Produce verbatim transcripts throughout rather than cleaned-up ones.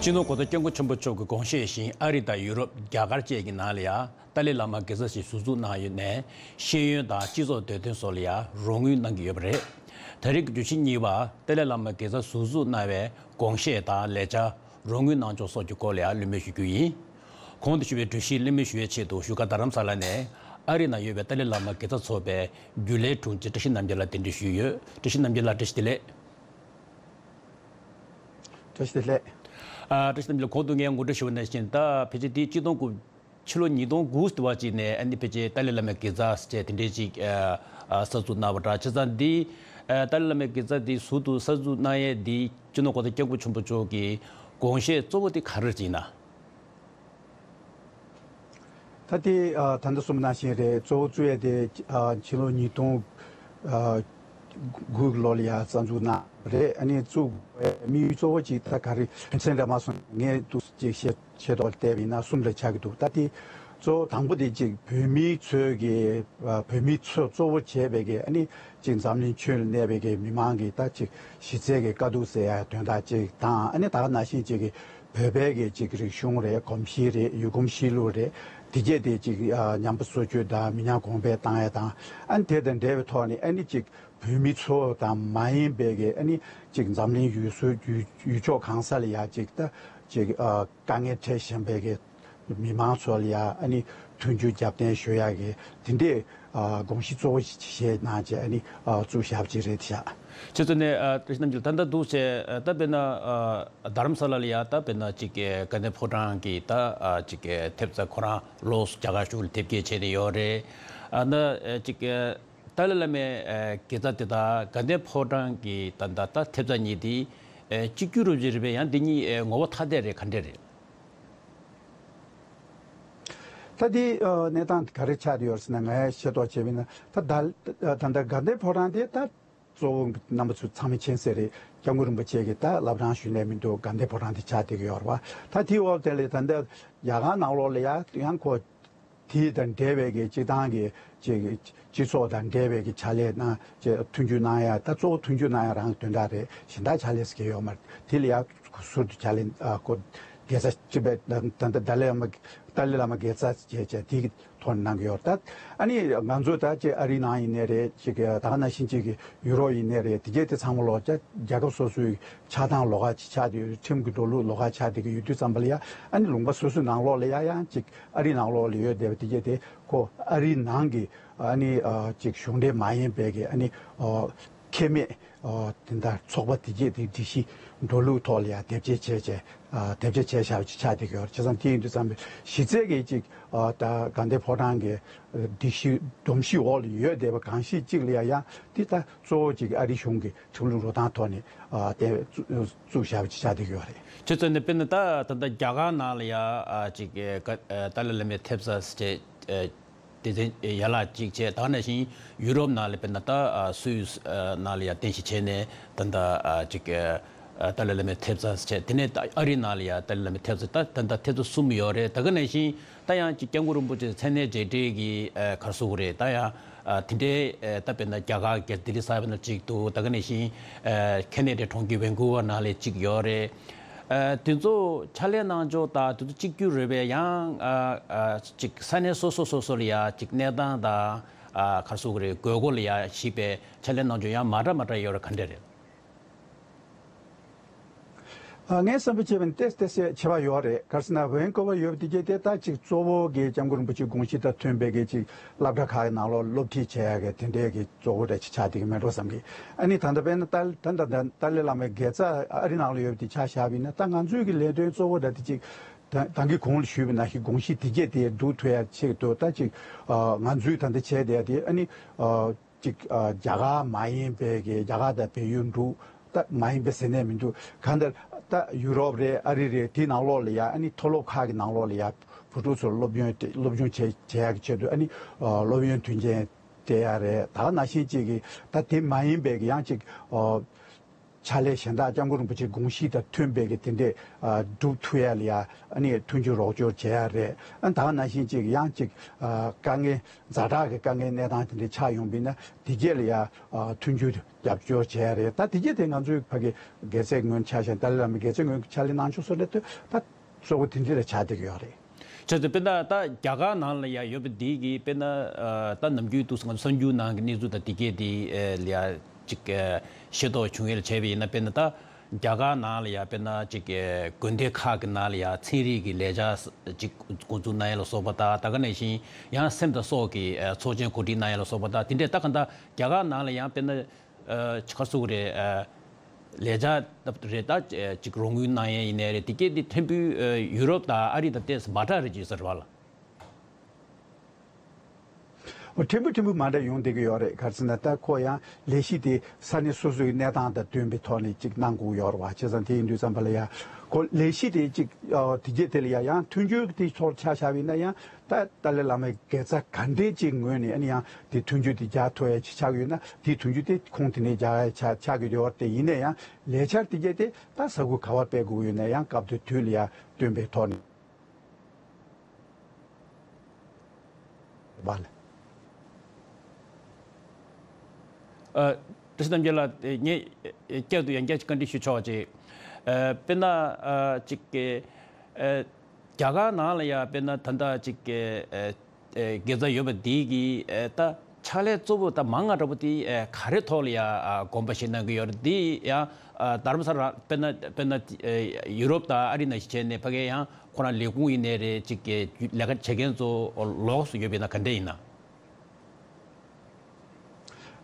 སྤྱི་ནོར་གོང་ས་སྐྱབས་མགོན་ཆེན་པོ་མཆོག་གི་དགོངས་བཞེད་བཞིན་ཨ་རི་དང་ཡུ་རོབ། རྒྱ་གར་བཅས་ཀྱི་ནང་ལ་ཡང་ཏཱ་ལའི་བླ་མ་དགེ་རྩ་ཞིག་ཟུར་འཛུགས་གནང་ཡོད་ནས། ཤེས་ཡོན་དང་སྤྱི་ཚོགས་འདོད་དོན་སོགས་ལ་ཡང་རོགས་དངུལ་གནང་གི་ཡོད་པ་རེད། ད་རེས་ཀྱི་བརྗོད་གཞི་གཉིས་པ་ཏཱ་ལའི་བླ་མ་དགེ་རྩ་ཟུར་འཛུགས་གནང་བའི་དགོངས་བཞེད་དང་ལས་འཆར། རོགས་དངུལ་གནང་ཕྱོགས་སོགས་ཀྱི་སྐོར་ལ་ཡང་གླེང་མོལ་ཞུ་རྒྱུ་ཡིན། གོང་དུ་ཞུས་པའི་གྲོས་གཞི་གླེང་མོལ་ཞུ་བའི་ཆེད་དུ་བཞུགས་སྒར་རྡ་རམ་ས་ལ་ནས་ཨ་རི་ནང་ཡོད་པའི་ཏཱ་ལའི་བླ་མ་དགེ་རྩ་ཚོགས་པའི་རྒྱུན་ལས་དྲུང་ཆེ་བཀྲ་ཤིས་རྣམ་རྒྱལ་ལགས་གདན་འདྲེན་ཞུས་ཡོད། བཀྲ་ཤིས་རྣམ་རྒྱལ་ལགས། བཀྲ་ཤིས་བདེ་ལེགས། བཀྲ་ཤིས་བདེ་ལེགས། ཨ། བཀྲ་ཤིས་རྣམ་རྒྱལ། གོང་དུ་ངས་ངོ་སྤྲོད་ཞུས་པ་ནང་བཞིན། ད་ཕལ་ཆེར་འདི་ཆིག་སྟོང་དགུ། ཕྱི་ལོ་ཉིས་སྟོང་དགུ་ཟེར་བ་ཅིག་ནས་ཨ་ནི་ཕལ་ཆེར་ཏཱ་ལའི་བླ་མའི་དགེ་རྩ་ཟེར་དེ་འདྲའི་ཅིག་ཨ། ཨ། གསར་འཛུགས་གནང་བ་འདྲ། བྱས་ཙང་འདི་ཨ། ཏཱ་ལའི་བླ་མའི་དགེ་རྩ་འདི་ཟུར་དུ་གསར་འཛུགས་གནང་ཡས་འདི་སྤྱི་ནོར་གོང་ས་སྐྱབས་མགོན་ཆེན་པོ་མཆོག་གི་དགོངས་བཞེད་གཙོ་བོ་དེ་ག་རེ་ཡིན་ན། ད་དེ་ཨ། ད་ལྟ་གསུངས་པ་ནང་བཞིན་རེད། གཙོ་བོ་བཙུགས་ཡས་དེ་ཨ། ཕྱི་ལོ་ཉིས་སྟོང་ཨ། དགུ་ལོ་ལ་ཡ་གསར་འཛུགས་གནང་བ་རེད། ཨ་ནི་བཙུགས་པའི་དམིགས་ཡུལ་གཙོ་བོ་གཅིག་ད་ག་རེ་དོན་ཚན་འདྲ་མ་སོང་། ངས་འདུག་ཅིག་བཤད་བཤད་ཐོག་བལྟས་པ་ཡིན་ན་གསུམ་ལ་ཆགས་ཀྱི་འདུག་ད་དེ་གཙོ་བོ་དང་པོ་དེ་གཅིག་བོད་མི་ཚོས་ཀྱི་ཨ། བོད་མི་ཚོས་གཙོ་བོ་བྱས་པའི་གི་ཨ་ནི་གཅིག་འཛམ་གླིང་ཁྱོན་ལ་གནས་པའི་གི་མི་མང་གི་ད་གཅིག་གཞི་རྩའི་གི་དཀའ་སྡུག་ཟེར་ཡ་དོན་དག་གཅིག་དང་། ཨ་ནི་ད་ག་ནང་བཞིན་གཅིག་གི་བོད་པའི་གི་གཅིག་རིག་གཞུང་རེད། གོམས་གཤིས་རེད། ཡུལ་གོམས་གཤིས་ལུགས་རེད། དེ་གས་དེ་གཅིག་ཨ། ཉམས་པ་སོར་ཆུད་དང་མི་ཉམས་གོང་འཕེལ་བཏང་ཡ་དང་། ཨ་ནི་དེ་དང་འབྲེལ་བའི་ཐོག་ནས་ཨ་ནི་གཅིག་བོད་མི་ཚོ་དང་མ་ཡིན་པའི་གི་ཨ་ནི་གཅིག་འཛམ་གླིང་ཡུལ་སྲོལ་ཡུལ་ཡུལ་ཕྱོགས་གང་ས་ལ་ཡ་གཅིག་ད་གཅིག་ཨ། དཀའ་ངལ་འཕྲད་བཞིན་པའི་གི་མི་མང་ཚོ་ལ་ཡ་ཨ་ནི་མཐུན་འགྱུར་རྒྱབ་རྟེན་ཞུ་ཡ་གི་དེ་འདྲའི་ཨ། དགོངས་གཞི་གཙོ་བོ་བཞེས་གནང་བྱས་ཨ་ནི་ཨ། བཙུགས་བཞག་པ་ཅིག་རེད་ཤག་བྱས་ཙང་ནས་ཨ། བཀྲ་ཤིས་རྣམ་རྒྱལ། ད་ལྟ་འདུག་བྱས་ཨ། ད་དཔེར་ན་ཨ། རྡ་རམ་ས་ལ་ལ་ཡ་ད་དཔེར་ན་ཅིག་དགའ་ལྡན་ཕོ་བྲང་གི་ད་ཨ། ཅིག་ཐེབས་རྩ་ཁོ་རང་ལོགས་སུ་རྒྱ་གར་གཞུང་ལ་དེབ་སྐྱེལ་བྱས་ནས་ཡོད་རེད། ཨ། ད་ཨ། ཅིག་ཨ། ཏཱ་ལའི་བླ་མའི་ཨ། དགེ་རྩ་དེ་དང་དགའ་ལྡན་ཕོ་བྲང་གི་ད་ད་ད་ཐེབས་རྩ་གཉིས་དེ་ཨ། གཅིག་གྱུར་རུབ་ཅིག་རེད་པས། ཡང་འདི་གཉིས་ཨ། ངོ་བོ་ཐ་དད་རེད། ག་འདྲས་རེད། ད་འདི་ཨ། གནས་སྟངས་ག་རེ་ཆགས་བསྡད་ཡོད་ཟེར་ན། ངས་ཤེས་རྟོགས་བྱས་པ་ཡིན་ན་ད་ད་ད་ད་དགའ་ལྡན་ཕོ་བྲང་དེ་ད་གཙོ་བོ་རྣམ་པ་ཚོ་ཚང་མས་མཁྱེན་གསལ་རེད། སྐྱབས་མགོན་རིན་པོ་ཆེ་གི་ད་བླ་བྲང་བཞུགས་གནས་མི་འདུག་དགའ་ལྡན་ཕོ་བྲང་དེ་ཆགས་བསྡད་ཀྱི་ཡོད་རེད་པ། ད་དེའི་འོག་དེ་ལ་ད་ལྟ་རྒྱ་གར་ནང་ལོགས་ལ་ཡ་ཡང་ཁོ་དེ་དང་འབྲེལ་བའི་གི་སྤྱི་བཏང་གི་ཅིག་སྤྱི་ཚོགས་དང་འབྲེལ་བའི་གི་ཕྱག་ལས་གནང་ཅིག་མཐུན་འགྱུར་གནང་ཡ། ད་གཙོ་བོ་མཐུན་འགྱུར་གནང་ཡ་རང་གི་དོན་དག་རེད། གཞན་དག་ཕྱག་ལས་ཟེར་གྱི་ཡོད་མ་རེད། དེ་ལ་ཡ་ཟུར་དུ་ཕྱག་ལས་ཨ། ཁོ་དགེ་རྩ་སྤྱི་པའི་ད་ད་ད་ལའི་བླ་མ་ཏཱ་ལའི་བླ་མ་དགེ་རྩ་བྱས་བྱས་དེ་གི་ཐོག་ནས་གནང་གི་ཡོད་རེད། ད་ཨ་ནི་ང་ཚོ་ད་ཅིག་ཨ་རིའི་ནང་ཡིན་ནའི་རེད། ཅིག་ད་ག་ནང་བཞིན་ཅིག་ཡུ་རོབ་ཡིན་ནའི་རེད། དེ་གས་དེ་ཚང་མ་ལོག་ཅིག་རྒྱལ་ཁབ་སོ་སོའི་ཆགས་སྟངས་ལོགས་ཀ་ཅིག་ཆགས་བསྡད་ཡོད། ཁྲིམས་ཀྱི་འགྲོ་ལུགས་ལོགས་ཀ་ཆགས་བསྡད་ཀྱི་ཡོད་དུས་ཙམ་པ་ལ་ཡ་ཨ་ནི་ལུང་པ་སོ་སོའི་ནང་ལོགས་ལ་ཡ་ཡང་ཅིག་ཨ་རིའི་ནང་ལོགས་ལ་ཡོད་བསྡད་པ་དེ་གས་དེ་ཁོ་ཨ་རིའི་ནང་གི་ཨ་ནི་ཨ་ཅིག་གཞུང་འབྲེལ་མ་ཡིན་པའི་གི་ཨ་ནི་ཨ་ཁེ་མེད་ཨ་དེ་འདྲ་ཚོགས་པ་དེ་གས་དེ་སྒྲིག་གཞི་འགྲོ་ལུགས་ཐོག་ལ་ཡ་དེབ་སྐྱེལ་བྱས་བྱས་ཨ་དེབ་སྐྱེལ་བྱས་བཞག་པ་ཅིག་ཆགས་བསྡད་ཀྱི་ཡོད་རེད། བྱས་ཙང་དེ་ཡིན་དུས་ཙམ་པའི་གཞི་རྩའི་གི་ཅིག་ཨ་ད་དགའ་ལྡན་ཕོ་བྲང་གི་སྒྲིག་གཞི་སྒྲོམ་གཞི་འོག་ལ་ཡོད་བསྡད་པ་གང་ཞིག་ཅིག་ལ་ཡ་ཡང་དེ་ད་གཙོ་བོ་ཅིག་ཨ་རི་གཞུང་གི་ཁྲིམས་ལུགས་འགྲོ་སྟངས་ཐོག་ནས་ཨ་དེ་བཙུགས་བཞག་པ་ཅིག་ཆགས་བསྡད་ཀྱི་ཡོད་རེད། བྱས་ཙང་ནས་དཔེར་ན་ད་ད་ལྟ་རྒྱ་གར་ནང་ལ་ཡ་ཨ་ཅིག་ཨ་ཏཱ་ལའི་བླ་མའི་ཐེབས་རྩ་ཟེར་བྱས། དེ་ཚོ་ཡན་ལག་གཅིག་བྱས། ད་ག་ནང་བཞིན་ཡུ་རོབ་ནང་ལ་དཔེར་ན་ད་ཨ་སུད་སི་ཨ་ནང་ལ་ཡ་རྟེན་གཞི་བྱས་ནས་ད་ལྟ་ཨ་ཅིག་ཨ་ཏཱ་ལའི་བླ་མའི་ཐེབས་རྩ་བྱས། དེ་ནས་ད་ཨ་རི་ནང་ལ་ཡ་ཏཱ་ལའི་བླ་མའི་ཐེབས་རྩ་ད་ད་ལྟ་ཐེབས་རྩ་གསུམ་ཡོད་རེད། ད་ག་ནང་བཞིན་ད་ཡང་ཅིག་སྐྱབས་མགོན་རིན་པོ་ཆེ་མཚན་གནས་རྒྱས་འབྲིང་གི་ཨ་ག་རེ་ཟེར་དགོས་རེད། ད་ཡང་ཨ་དེ་འདྲའི་ཨ་ད་དཔེར་ན་རྒྱ་གར་གྱི་ལྡི་ལི་གསར་པ་ནང་གཅིག་འདུག་ད་ག་ནང་བཞིན་ཨ་ཁེ་ན་ཌའི་གྲོང་ཁྱེར་ཝན་ཀུ་ཝར་ནང་ལ་གཅིག་ཡོད་རེད། ཨ་དེ་ཚོ་ཕྱག་ལས་གནང་ཕྱོགས་དང་དེ་ཚོ་གཅིག་གྱུར་རེད་པས། ཡང་ཨ་ཨ་ཅིག་ས་གནས་སོ་སོ་སོ་སོ་ལ་ཡ་ཅིག་གནས་སྟངས་དང་ཨ་ག་རེ་ཟེར་དགོས་རེད། དགོས་མཁོ་ལ་ཡ་གཞིགས་པའི་ཕྱག་ལས་གནང་ཕྱོགས་ཡང་མ་འདྲ་མ་འདྲ་ཡོད་རེད། ག་འདྲ་རེད། ཨ་ངས་བསམ་པ་བྱས་པ་ཡིན་ཏེ་ཏོག་ཙམ་ཁྱད་པར་ཡོད་རེད། ག་རེ་ཟེར་ན་ཝན་ཀུ་ཝར་ཡོད་པ་དེ་གས་དེ་ད་ཅིག་གཙོ་བོ་གི་སྐྱབས་མགོན་རིན་པོ་ཆེའི་དགོངས་གཞི་དང་མཐུན་པའི་གི་ཅིག་སློབ་གྲྭ་ཁག་གི་ནང་ལོགས་སློབ་ཁྲིད་བྱེད་ཡ་གི་དེ་འདྲའི་གི་གཙོ་བོ་རེད་ཅིག་ཆགས་བསྡད་ཀྱི་མེད་འགྲོ་བསམ་གི། ཨ་ནི་ད་ལྟ་དཔེར་ན་ཏཱ་ད་ལྟ་ད་ཏཱ་ལའི་བླ་མའི་དགེ་རྩ་ཨ་རི་ནང་ལ་ཡོད་པ་དེ་ཆ་བཞག་པ་ཡིན་ན། ད་ང་ཚོའི་གི་ལས་དོན་གཙོ་བོ་འདྲ་དེ་ཅིག་ད་ད་གིན་གོང་ལ་ཞུས་པ་ནང་བཞིན་དགོངས་གཞི་དེ་གས་དེ་འགྲུབ་ཐུབ་ཡ་ཆེད་དུ། ད་ཅིག་ཨ་ང་ཚོའི་ད་ལྟ་བྱས་བསྡད་ཡ་དེ་ཨ་ནི་ཨ་ཅིག་ཨ་རྒྱ་གར་མ་ཡིན་པའི་གི་རྒྱ་གར་དང་བལ་ཡུལ་འདྲ་ད་མ་ཡིན་པའི་ཟེར་ནས་མི་འདུག་གང་ལྟར་ད་ཡུ་རོབ་རེད། ཨ་རི་རེད། དེའི་ནང་ལོགས་ལ་ཡ་ཨ་ནི་མཐོ་སློབ་ཁག་གི་ནང་ལོགས་ལ་ཡ་བུ་ཕྲུག་ཚོར་སློབ་ཡོན་སློབ་སྦྱོང་བྱེད་བྱེད་ཡག་གི་ཆེད་དུ་ཨ་ནི་ཨ་སློབ་ཡོན་མཐུན་རྐྱེན་སྤྲད་ཡ་རེད། ད་ག་ནང་བཞིན་ཅིག་གི་ད་དེ་མ་ཡིན་པའི་གི་ཡང་ཅིག་ཨ་ ཕྱག་ལས་གཞན་དག་སྐྱབས་མགོན་རིན་པོ་ཆེའི་དགོངས་གཞི་དང་མཐུན་པའི་གི་དེ་འདྲས་ཨ་སྒྲུབ་ཐུབ་ཡ་ལ་ཡ་ཨ་ནི་མཐུན་འགྱུར་རོགས་སྐྱོར་བྱེད་ཡ་རེད། ཨ་ད་ག་ནང་བཞིན་ཅིག་ཡང་ཅིག་ཨ་དཀའ་ངལ་ཛ་དྲག་གི་དཀའ་ངལ་གནས་སྟངས་དེ་འདྲས་ཆགས་ཡོང་བ་ཡིན་ན་དེ་གྱད་ལ་ཡ་ཨ་མཐུན་འགྱུར་རྒྱབ་སྐྱོར་བྱེད་ཡ་རེད། ད་དེ་གྱད་དེ་ང་ཚོའི་ཕ་གི་དགེ་རྩའི་ངོས་ཆ་བཞག་ཏཱ་ལའི་བླ་མའི་དགེ་རྩའི་ངོས་ཀྱི་ཕྱག་ལས་གནང་ཕྱོགས་སོགས་ལ་ད་གཙོ་བོ་དེ་འདྲས་ལ་ཆགས་བསྡད་ཀྱི་ཡོད་རེད། བྱས་ཙང་དཔེར་ན་ད་རྒྱ་གར་ནང་ལ་ཡ་ཡོད་པ་འདི་གི་དཔེར་ན་ཨ་ད་ནམ་རྒྱུན་དུ་ང་ཚོ་གསར་འགྱུར་ནང་གི་གནས་ཚུལ་དང་དེ་གྱད་དེ་ཨ་ལ་ཡ་ཅིག་ཨ་ཤེས་རྟོགས་བྱུང་ཡས་ལ་བྱས་པ་ཡིན་ན། དཔེར་ན་ད་རྒྱ་གར་ནང་ལ་ཡ་དཔེར་ན་ཅིག་ཨ་དགོན་སྡེ་ཁག་གི་ནང་ལ་ཡ་ཚན་རིག་གི་ལས་འཆར་ཅིག་འགོ་འཛུགས་གནང་ཡས་ལ་སོགས་པ་དང་། ད་ག་ནང་བཞིན་ཡང་སེམས་དང་སྲོག་གི་ཨ་ཚོགས་ཆེན་གོ་སྒྲིག་གནང་ཡས་ལ་སོགས་པ་དང་། དེ་འདྲས་ད་ག་ད་རྒྱ་གར་ནང་ལ་ཡང་དཔེར་ན་ཨ་ཅིག་ག་རེ་ཟེར་དགོས་རེད། ཨ་ལས་འཆར་རེད། ད་ཅིག་རོགས་དངུལ་གནང་ཡས་ཡིན་ནའི་རེད། དེ་གྱད་དེ་ཕྲན་བུ་ཨ་ཡུ་རོབ་དང་ཨ་རི་དང་ཏོག་ཙམ་མ་འདྲ་རེད་ཅེས་ཟེར་བ་ལ། འོ་ཕྲན་བུ་ཕྲན་བུ་མ་འདྲ་ཡོང་བསྡད་ཀྱི་ཡོད་རེད། ག་རེ་ཟེར་ན་ད་ཁོ་ཡང་ལས་གཞི་དེ་ས་གནས་སོ་སོའི་གནས་སྟངས་དང་བསྟུན་པའི་ཐོག་ནས་ཅིག་གནང་དགོས་ཡོད་རེད་བ། བྱས་ཙང་དེ་ཡིན་དུས་ཙམ་པ་ལ་ཡ་ཁོ་ལས་གཞི་དེ་ཅིག་ཨ་དེ་གྱད་དེ་ལ་ཡ་ཡང་མཐུན་འགྱུར་དེ་ཐོག་ཆ་བཞག་པ་ཡིན་ན་ཡང་། ད་ཏཱ་ལའི་བླ་མའི་དགེ་རྩ་ག་འདྲས་ཅིག་ངོས་ནས་ཨ་ནི་ཡང་དེ་མཐུན་འགྱུར་དེ་རྒྱག་ཐུབ་ཡ་ཅིག་ཆགས་ཀྱི་ཡོད་ན། དེ་མཐུན་འགྱུར་དེ་ཁོང་དེ་ནས་རྒྱག་ཡ་ཆགས་ཆགས་ཀྱི་ཡོད་རེད། དེ་ཡིན་ན་ཡང་ལས་འཆར་དེ་གྱད་དེ་ད་ས་ཁུལ་ག་པར་སྤེལ་དགོས་ཡོད་ན་ཡང་སྐབས་དེ་དུས་ལ་ཡ་བསྟུན་པའི་ཐོག་ནས་བ་ལ། ཨ་བཀྲ་ཤིས་རྣམ་རྒྱལ་ལགས། ངས་བསྐྱར་དུ་ཡང་བསྐྱར་ཅིག་བཀའ་འདྲི་ཞུ་ཆོག་ཅིག་ཨ་དཔེར་ན་ཨ་ཅིག་གི་ཨ་རྒྱ་གར་ནང་ལ་ཡ་དཔེར་ན་ད་ལྟ་ཅིག་གི་ཨ་ཨ་དགེ་རྩ་ཡོད་པ་འདི་གི་ཨ་ད་ཕྱག་ལས་གཙོ་བོ་ད་མང་ང་དྲགས་པོ་དེ་ཨ་ག་རེ་ཐོག་ལ་ཡ་ཨ་དགོངས་པ་བཞེས་གནང་གི་ཡོད་རེད། འདི་ཡང་ཨ་དྷ་རམ་ས་ལ་དཔེར་ན་དཔེར་ན་ཨ་ཡུ་རོབ་དང་ཨ་རི་ནང་བཞིན་བྱས་ནས་ཕ་གིར་ཡང་ཁོ་རང་ལས་ཁུངས་ཡིན་ནའི་རེད། ཅིག་གི་ལས་ཀ་བྱེད་མཁན་ཚོ་ལོགས་སུ་ཡོད་པ་ཡིན་ན་ག་འདྲས་ཡིན་ན།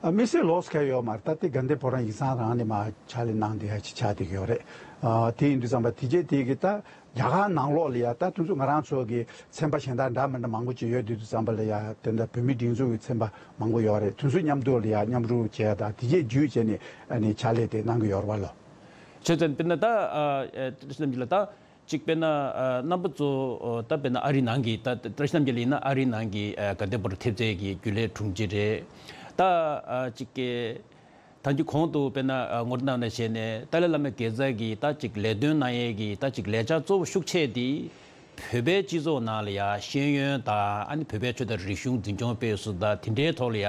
ཨ་དམིགས་བསལ་ལོགས་སུ་ཁེལ་ཡོད་མ་རེད། ད་ལྟའི་དགའ་ལྡན་ཕོ་བྲང་ཡིག་ཚང་རང་ནས་མར་ཕྱག་ལས་གནང་བསྡད་ཡ་ཅིག་ཆགས་བསྡད་ཀྱི་ཡོད་རེད། ཨ་དེ་ཡིན་དུས་ཙམ་པ་དེ་རྗེས་དེ་གི་ད་རྒྱ་གར་ནང་ལོགས་ལ་ཡ་ད་དུས་ཚོད་ང་རང་ཚོ་གི་ཚན་པ་གཞན་དག་འདྲ་མི་འདྲ་མང་པོ་ཅིག་ཡོད་དུས་དུས་ཙམ་པ་ལ་ཡ། དེ་འདྲ་བོད་མིའི་སྒྲིག་འཛུགས་ཀྱི་ཚན་པ་མང་པོ་ཡོད་རེད། དེ་ཚོ་མཉམ་དུ་ལ་ཡ་མཉམ་རུབ་བྱས་དང་དེ་རྗེས་བརྒྱུད་བྱས་ནས་ཨ་ནི་ཕྱག་ལས་དེ་གནང་གི་ཡོད་རེད་བ་ལོ། བྱས་ཙང་དཔེར་ན་ད་ཨ་ཨ་བཀྲ་ཤིས་རྣམ་རྒྱལ་ལགས། ད་ཅིག་དཔེར་ན་ཨ་རྣམ་པ་ཚོ་ཨ་ད་དཔེར་ན་ཨ་རི་ནང་གི་ད་བཀྲ་ཤིས་རྣམ་རྒྱལ་ཡིན་ན་ཨ་རི་ནང་གི་ཨ་དགའ་ལྡན་ཕོ་བྲང་ཐེབས་རྩའི་གི་རྒྱུན་ལས་དྲུང་ཆེ་རེད། ད་ཨ་ཅིག་གི་ད་འདི་གོང་དུ་དཔེར་ན་ཨ་ངོ་སྤྲོད་གནང་ནས་བྱས་ནས་ཏཱ་ལའི་བླ་མའི་དགེ་རྩ་གི་ད་ཅིག་ལས་དོན་གནང་ཡས་ཀྱི་ད་ཅིག་ལས་འཆར་གཙོ་བོ་ཤུགས་ཆེ་དེ་བོད་པའི་སྤྱི་ཚོགས་ནང་ལ་ཡ་ཤེས་ཡོན་དང་ཨ་ནི་བོད་པའི་ཆོས་དང་རིག་གཞུང་འཛིན་སྐྱོང་སྤེལ་གསུམ་དང་དེ་འདྲའི་ཐོག་ལ་ཡ་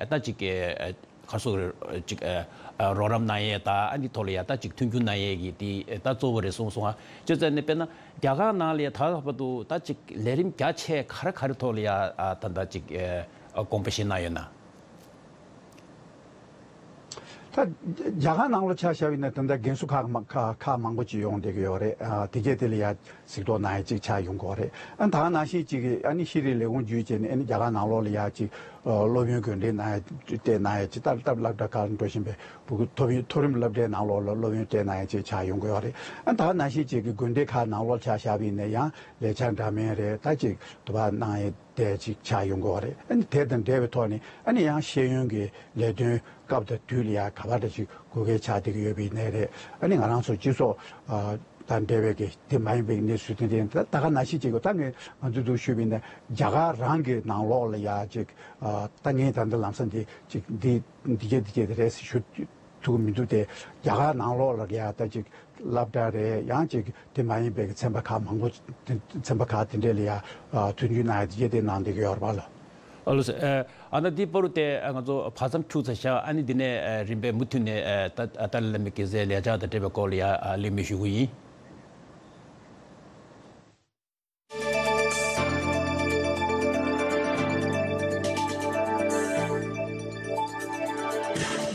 ད་ཅིག་གི་ཨ་ག་རེ་ཟེར་དགོས་རེད། ཅིག་ཨ་ཨ་རོགས་རམ་གནང་ཡས་དང་ཨ་ནི་ཐོག་ལ་ཡ་ད་ཅིག་མཐུན་འགྱུར་གནང་ཡས་ཀྱི་དེ་ད་གཙོ་བོ་རེད་གསུངས་སོང་ང་། བྱས་ཙང་ནི་དཔེར་ན་རྒྱ་གར་ནང་ལ་ཡ་ད་ལྟ་བར་དུ་ད་ཅིག་ལས་རིམ་རྒྱ་ཆེ་ག་རེ་ག་རེ་ཐོག་ལ་ཡ་ཨ་ད་ད་ཅིག་ཨ་དགོངས་པ་བཞེས་གནང་ཡོད་ན། ད་རྒྱ་གར་ནང་ལོགས་ཆ་བཞག་པ་ཡིན་ན་ད་ལྟ་རྒན་གསོ་ཁག་མ་ཁག་ཁག་མང་པོ་ཅིག་ཡོང་བསྡད་ཀྱི་ཡོད་རེད། ཨ་དེ་གས་དེ་ལ་ཡ་གཟིགས་རྟོག་གནང་ཡ་ཅིག་ཆགས་ཡོང་གི་ཡོད་རེད། ཨ་ད་ག་ནང་བཞིན་ཅིག་གི་ཨ་ནི་ཤེས་རིག་ལས་ཁུངས་བརྒྱུད་བྱས་ནས་ཨ་ནི་རྒྱ་གར་ནང་ལོགས་ལ་ཡ་ཅིག་ཨ་སློབ་ཡོན་གྱོན་འབྲེལ་གནང་ཡ་སྤྲད་གནང་ཡ་ཅིག་ད་སྟབས་སློབ་གྲྭ་ཁག་ལ་འགྲོ་བཞིན་པའི་ཕྲུ་གུ་མཐོ་རིམ་མཐོ་རིམ་སློབ་གྲྭའི་ནང་ལོགས་ལ་སློབ་ཡོན་སྤྲད་གནང་ཡ་ཅིག་ཆགས་ཡོང་གི་ཡོད་རེད། ཨ་ད་ག་ནང་བཞིན་ཅིག་གི་དགོན་སྡེ་ཁག་ནང་ལོགས་ཆ་བཞག་པ་ཡིན་ན་ཡང་ལས་འཆར་འདྲ་མིན་རེ་ད་ཅིག་དུ་བ་གནང་ཡ་དེ་ཅིག་ཆགས་ཡོང་གི་ཡོད་རེད། ཨ་ནི་དེ་དང་འབྲེལ་བའི་ཐོག་ནས་ཨ་ནི་ཡང་ཤེས་ཡོན་གྱི་ལས་དོན་སྐབས་དང་དུས་ལ་ཡ་ག་པར་ད་ཅིག་དགོས་གལ་ཆགས་བསྡད་ཀྱི་ཡོད་པ་ཡིན་ནའི་རེད། ཨ་ནི་ང་རང་ཚོ་སྤྱི་ཚོགས་ཨ་དང་འབྲེལ་བའི་གི་དེ་མ་ཡིན་པའི་གནས་ཚུལ་དེ་འདྲ་ད་ད་ག་ནང་བཞིན་ཅིག་གི་ད་ངས་ང་ཚོས་འདུག་ཞུས་པ་ཡིན་ན་རྒྱ་གར་རང་གི་ནང་ལོགས་ལ་ཡ་ཅིག་ཨ་ད་ངས་ད་ལྟ་ལམ་སང་འདི་ཅིག་འདི་འདི་གས་འདི་གས་རེད་ཟེར་ཞུ་ཐུབ་ཀྱི་མི་འདུག་སྟེ། རྒྱ་གར་ནང་ལོགས་ལ་ཡ་ད་ཅིག་སློབ་གྲྭ་རེད། ཡང་ཅིག་དེ་མ་ཡིན་པའི་ཚན་པ་ཁག་མང་པོ་ཚན་པ་ཁག་དེ་འདྲས་ལ་ཡ་མཐུན་འགྱུར་གནང་ཡ་དེ་གས་དེ་གནང་བསྡད་ཀྱི་ཡོད་རེད་པ་ལགས། ཨ་ལགས་སོ། ཨ་ད་འདི་བར་དུ་དེ་ང་ཚོ་བར་མཚམས་འཁྱུག་ཚར་ཤག་ཨ་ནི་འདི་ནས་རིམ་པས་མུ་མཐུད་ནས་ད་ཏཱ་ལའི་བླ་མའི་དགེ་རྩའི་ལས་འཆར་དང་འབྲེལ་བའི་སྐོར་ལ་ཡ་གླེང་མོལ་ཞུ་གི་ཡིན།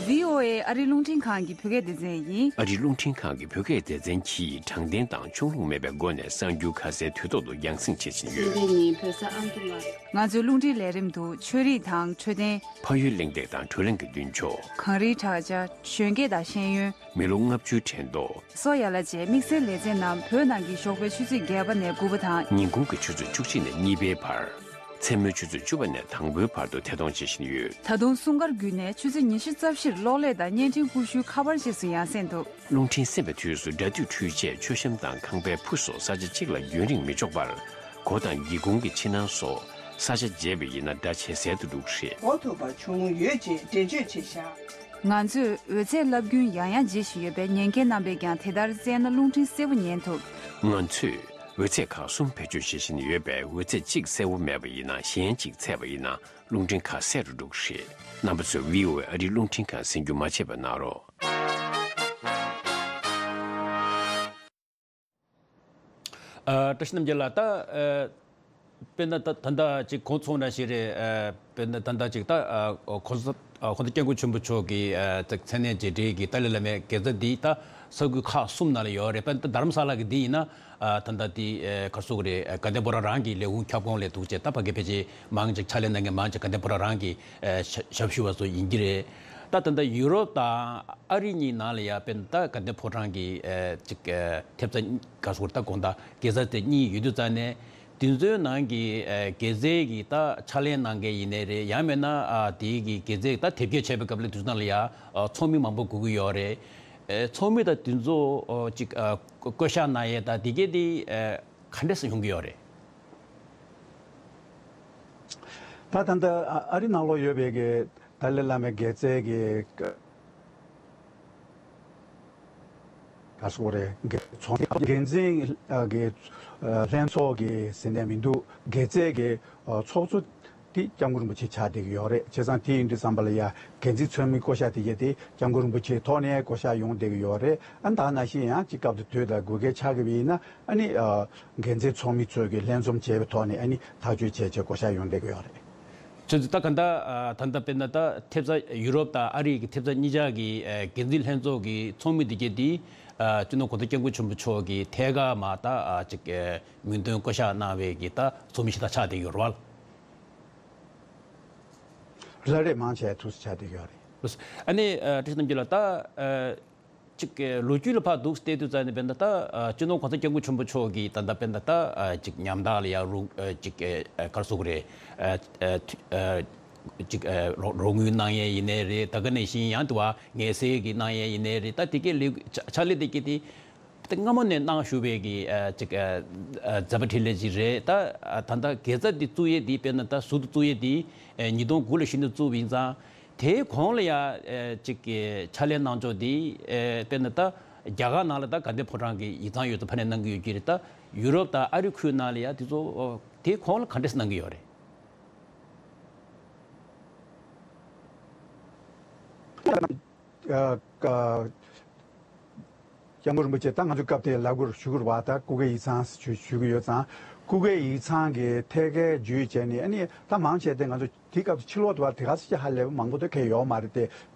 བྷི་ཨོ་ཨེ་ཨ་རི་རླུང་འཕྲིན་ཁང་གི་བོད་སྐད་སྡེ་ཚན་ཡིན། ཨ་རི་རླུང་འཕྲིན་ཁང་གི་བོད་སྐད་སྡེ་ཚན་གྱིས་དྲང་བདེན་དང་ཕྱོགས་ལྷུང་མེད་པའི་སྒོ་ནས་གསར་འགྱུར་ཁ་གསལ་དུས་ཐོག་ཏུ་རྒྱང་སྲིང་བྱེད་བཞིན་ཡོད། ང་ཚོའི་རླུང་འཕྲིན་ལས་རིམ་དུ་ཆོས་རིག་དང་འཕྲོད་བསྟེན། ཕ་ཡུལ་གླེང་སྟེགས་དང་བགྲོ་གླེང་གི་མདུན་ཕྱོགས། གངས་རིའི་བྲག་ཅ། གཞོན་སྐྱེས་དང་ཤེས་ཡོན། མི་ལོ་ལྔ་བཅུའི་དྲན་ཐོ། སོ་ཡ་ལ་བཅས་དམིགས་བསལ་ལེ་ཚན་རྣམས་བོད་ནང་གི་ཞོགས་པའི་ཆུ་ཚོད་བརྒྱད་པ་ནས་དགུ་པ་དང་། ཉིན་གུང་གི་ཆུ་ཚོད་བཅུ་གཅིག་ནས་གཉིས་པའི་བར། མཚན་མོའི་ཆུ་ཚོད་བཅུ་པ་ནས་དང་པོའི་བར་དུ་ཐད་གཏོང་བྱེད་བཞིན་ཡོད། ད་དུང་སྲུང་སྐར་བརྒྱུད་ནས་ཆུ་ཚོད་ཉི་ཤུ་རྩ་བཞིར་གློག་ཀླད་དང་བརྙན་འཕྲིན་ཀུ་ཤུའི་ཁ་པར་རྗེས་སུ་ཡང་སེ་འདུག་རླུང་འཕྲིན་གསན་པའི་དུས་སུ་སྒྲ་སྡུད་འཕྲུལ་ཆས་མཆོད་བཤམས་དང་ཁང་པའི་ཕུ་སོགས་ས་ཆ་གཅིག་ལ་རྒྱུན་རིང་མི་འཇོག་པར། སྒོ་དང་སྒེའུ་ཁུང་གི་ཕྱི་ནང་སོགས་ས་ཆ་བརྗེ་བ་ཡིན་ན་སྒྲ་ཇེ་གསལ་དུ་འགྲོ་གི་རེད། གོ་ཐུབ་པ་བྱུང་ཡོད་ཅེས་འགྲེལ་བརྗོད་བྱས་བཞག་ང་ཚོས་འོད་ཚད་རླབས་རྒྱུན་ཡང་ཡང་བརྗེ་བཞིན་ཡོད་པས། ཉན་མཁན་རྣམ་པས་ཀྱང་དེ་ལྟར་བཙལ་ན་རླུང་འཕྲིན་གསལ་པོ་ཉན་ཐུབ། ང་ཚོས་འོད་ཚད་ཁག་གསུམ་བེད་སྤྱོད་བྱེད་བཞིན་ཡོད་པས། འོད་ཚད་གཅིག་གསལ་པོ་མེད་པ་ཡིན་ན། གཞན་གཅིག་ཚད་པ་ཡིན་ན། རླུང་འཕྲིན་ཁ་གསལ་རུ་འགྲོ་གི་རེད། རྣམ་པ་ཚོས་བྷི་ཨོ་ཨེ་ཨ་རིའི་རླུང་འཕྲིན་ཁང་གསན་རྒྱུ་མ་བརྗེད་པ་གནང་རོགས། ཨ། བཀྲ་ཤིས་རྣམ་རྒྱལ་ལགས། ད་ཨ་དཔེར་ན་ད་ད་ལྟ་ཅིག་གོང་ཚོགས་ནང་བཞིན་རེད། ཨ་དཔེར་ན་ད་ལྟ་ཅིག་ད་ཨ་གོང་ས་ཨ་གོང་ས་སྐྱབས་མགོན་ཆེན་པོ་མཆོག་གི་ཨ་ད་མཚན་གནས་མཇལ་འཕྲད་ཀྱི་ཏཱ་ལའི་བླ་མའི་དགེ་རྩ་འདི་ད་ས་ཁུལ་ཁག་གསུམ་ནང་ལ་ཡོད་རེད། དཔེར་ན་ད་རྡ་རམ་ས་ལ་གི་འདི་ཡིན་ན། ཨ་ད་ལྟ་འདི་ཨ་ག་རེ་ཟེར་དགོས་རེད། ཨ་དགའ་ལྡན་ཕོ་བྲང་རང་གི་ལས་ཁུངས་ཁྱབ་ཁོངས་ལ་འདུག་བྱས། ད་ཕ་གི་ཕལ་ཆེར་མང་ཆེ་ཕྱག་ལས་གནང་མཁན་མང་ཆེ་དགའ་ལྡན་ཕོ་བྲང་རང་གི་ཨ་ཞབས་ཞུ་བ་ཚོ་ཡིན་གྱི་རེད། ད་ད་ལྟ་ཡུ་རོབ་དང་ཨ་རི་གཉིས་ནང་ལ་ཡ་དཔེར་ན་ད་དགའ་ལྡན་ཕོ་བྲང་གི་ཨ་ཅིག་ཨ་ཐེབས་རྩ་ག་རེ་ཟེར་དགོས་རེད། ད་དགོངས་དག་དགེ་རྩ་དེ་གཉིས་ཡོད་དུས་ཙང་ནས། དེ་ཚོའི་ནང་གི་ཨ་དགེ་རྩའི་གི་ད་ཕྱག་ལས་གནང་མཁན་ཡིན་ནའི་རེད། ཡང་མིན་ན་ཨ་དེའི་གི་དགེ་རྩའི་ད་དེབ་སྐྱེལ་བྱས་པའི་སྐབས་ལ་དེ་ཚོ་ནང་ལ་ཡ་ཨ་ཚོགས་མི་མང་པོ་དགོས་ཀྱི་ཡོད་རེད། ཨ་ཚོགས་མི་ད་དེ་ཚོ་ཨ་ཅིག་ཨ་བསྐོ་བཞག་གནང་ཡས་ད་དེ་གས་དེ་ཨ་ག་འདྲས་སེ་ཡོང་གི་ཡོད་རེད། ད་ད་ལྟ་ཨ་རི་ནང་ལོགས་ཡོད་པའི་གི་ཏཱ་ལའི་བླ་མའི་དགེ་རྩའི་གི་ག་རེ་ཟེར་དགོས་རེད། དགེ་ཚོགས་འགན་འཛིན་གྱི་ལྷན་ཚོགས་ཀྱི་ཟེར་ནས་མི་འདུག་དགེ་རྩའི་གི་ཚོགས་གཙོ་དེ་སྐྱབས་མགོན་རིན་པོ་ཆེ་ཆགས་བསྡད་ཀྱི་ཡོད་རེད། བྱས་ཙང་དེ་ཡིན་དུས་ཙམ་པ་ལ་ཡ་འགན་འཛིན་ཚོགས་མི་བསྐོ་བཞག་དེ་གས་དེ་སྐྱབས་མགོན་རིན་པོ་ཆེའི་ཐོག་ནས་བསྐོ་བཞག་ཡོང་བསྡད་ཀྱི་ཡོད་རེད། ཨ་ནི་ད་ནང་བཞིན་ཡང་ཅིག་སྐབས་དེ་དུས་ལ་དགོས་གལ་ཆགས་ཀྱི་ཡིན་ན། ཨ་ནི་འགན་འཛིན་ཚོགས་མི་ཚོས་ཀྱི་ལྷན་འཛོམས་བྱས་པའི་ཐོག་ནས་ཨ་ནི་ཐག་གཅོད་བྱས་བྱས་བསྐོ་བཞག་ཡོང་བསྡད་ཀྱི་ཡོད་རེད། ཁྱོད་ཚོ་ད་ག་འདྲ་ཨ་ད་ལྟ་དཔེར་ན་ད་ཐེབས་རྩ་ཡུ་རོབ་དང་ཨ་རི་གི་ཐེབས་རྩ་གཉིས་ཆ་གི་ཨ་འགན་འཛིན་ལྷན་ཚོགས་ཀྱི་ཚོགས་མི་འདི་གས་འདི་ཨ་སྤྱི་ནོར་གོང་ས་སྐྱབས་མགོན་ཆེན་པོ་མཆོག་གི་ཐད་ཀར་མར་ད་ཨ་ཅིག་ཨ་མིང་འདོན་བསྐོ་བཞག་གནང་བའི་གི་ད་ཚོགས་མི་ཞིག་ད་ཆགས་བསྡད་ཡོད་རེད་བ། རེད་རེད། མང་ཆེ་ཐུགས་སུ་ཆགས་བསྡད་ཡོད་རེད། ཨ་ནི་ཨ་བཀྲ་ཤིས་རྣམ་རྒྱལ་ལགས། ད་ཨ་ཅིག་ལོ་རྒྱུས་ལ་ཕར་འདུག་བལྟས་དུས་ཙང་ནས་དཔེར་ན་ད་ཨ་སྤྱི་ནོར་གོང་ས་སྐྱབས་མགོན་ཆེན་པོ་མཆོག་གིས་ད་ལྟ་དཔེར་ན་ད་ཨ་ཅིག་ཉམ་ཐག་ལ་ཡ་རུ་ཨ་ཅིག་ཨ་ག་རེ་ཟེར་དགོས་རེད། ཨ་ཨ་ཨ་ཅིག་ཨ་རོགས་རོགས་དངུལ་གནང་ཡས་ཡིན་ནའི་རེད། ད་ག་ནང་བཞིན་ཡང་དུ་བ་ངལ་སེལ་གྱི་གནང་ཡས་ཡིན་ནའི་རེད། ད་དེ་གའི་ལས་ཕྱག་ལས་དེ་གའི་དེ་ད་སྔ་མོ་ནས་གནང་བཞུགས་པའི་གི་ཨ་ཅིག་ཨ་ཨ་མཛད་པ་འཕྲིན་ལས་ཅིག་རེད། ད་ཨ་ད་ལྟ་དགེ་རྩ་འདི་བཙུགས་ཡས་འདི་དཔེར་ན་ད་ཟུར་དུ་བཙུགས་ཡས་འདི་ཨ་ཉིས་སྟོང་དགུ་ལ་གཞི་ནས་བཙུགས་པ་ཡིན་ཙང་། དེའི་གོང་ལ་ཡ་ཨེ་ཅིག་གི་ཕྱག་ལས་གནང་ཕྱོགས་འདི་ཨེ་དཔེར་ན་ད་རྒྱ་གར་ནང་ལ་ད་དགའ་ལྡན་ཕོ་བྲང་གི་ཡིག་ཚང་ཡོད་ཚད་ཕར་ནས་གནང་གི་ཡོད་ཀྱི་རེད། ད་ཡུ་རོབ་དང་ཨ་རི་ཁུལ་ནང་ལ་ཡ་དེ་ཚོ་ཨོ་དེའི་གོང་ལ་ག་འདྲས་གནང་གི་ཡོད་རེད། ཨ་ཀ་སྐྱབས་མགོན་རིན་པོ་ཆེ་ད་ང་ཚོའི་སྐབས་དེར་ལབ་དགོས་རེད། ཞུ་དགོས་རེད་བ། ད་སྐུ་སྒེར་ཡིག་ཚང་ཞུ་ཞུ་གི་ཡོད་ཙང་། སྐུ་སྒེར་ཡིག་ཚང་གི་ཐད་ཀའི་བརྒྱུད་བྱས་ནས། ཨ་ནི་ད་མང་ཆེ་དེ་ང་ཚོ་དེའི་སྐབས་སུ་ཕྱི་ལོགས་དུ་བ་དེ་ག་ས་ཅིག་ཧ་ལས་པ་མང་པོ་དེ་གས་ཡོད་མ་རེད་དེ།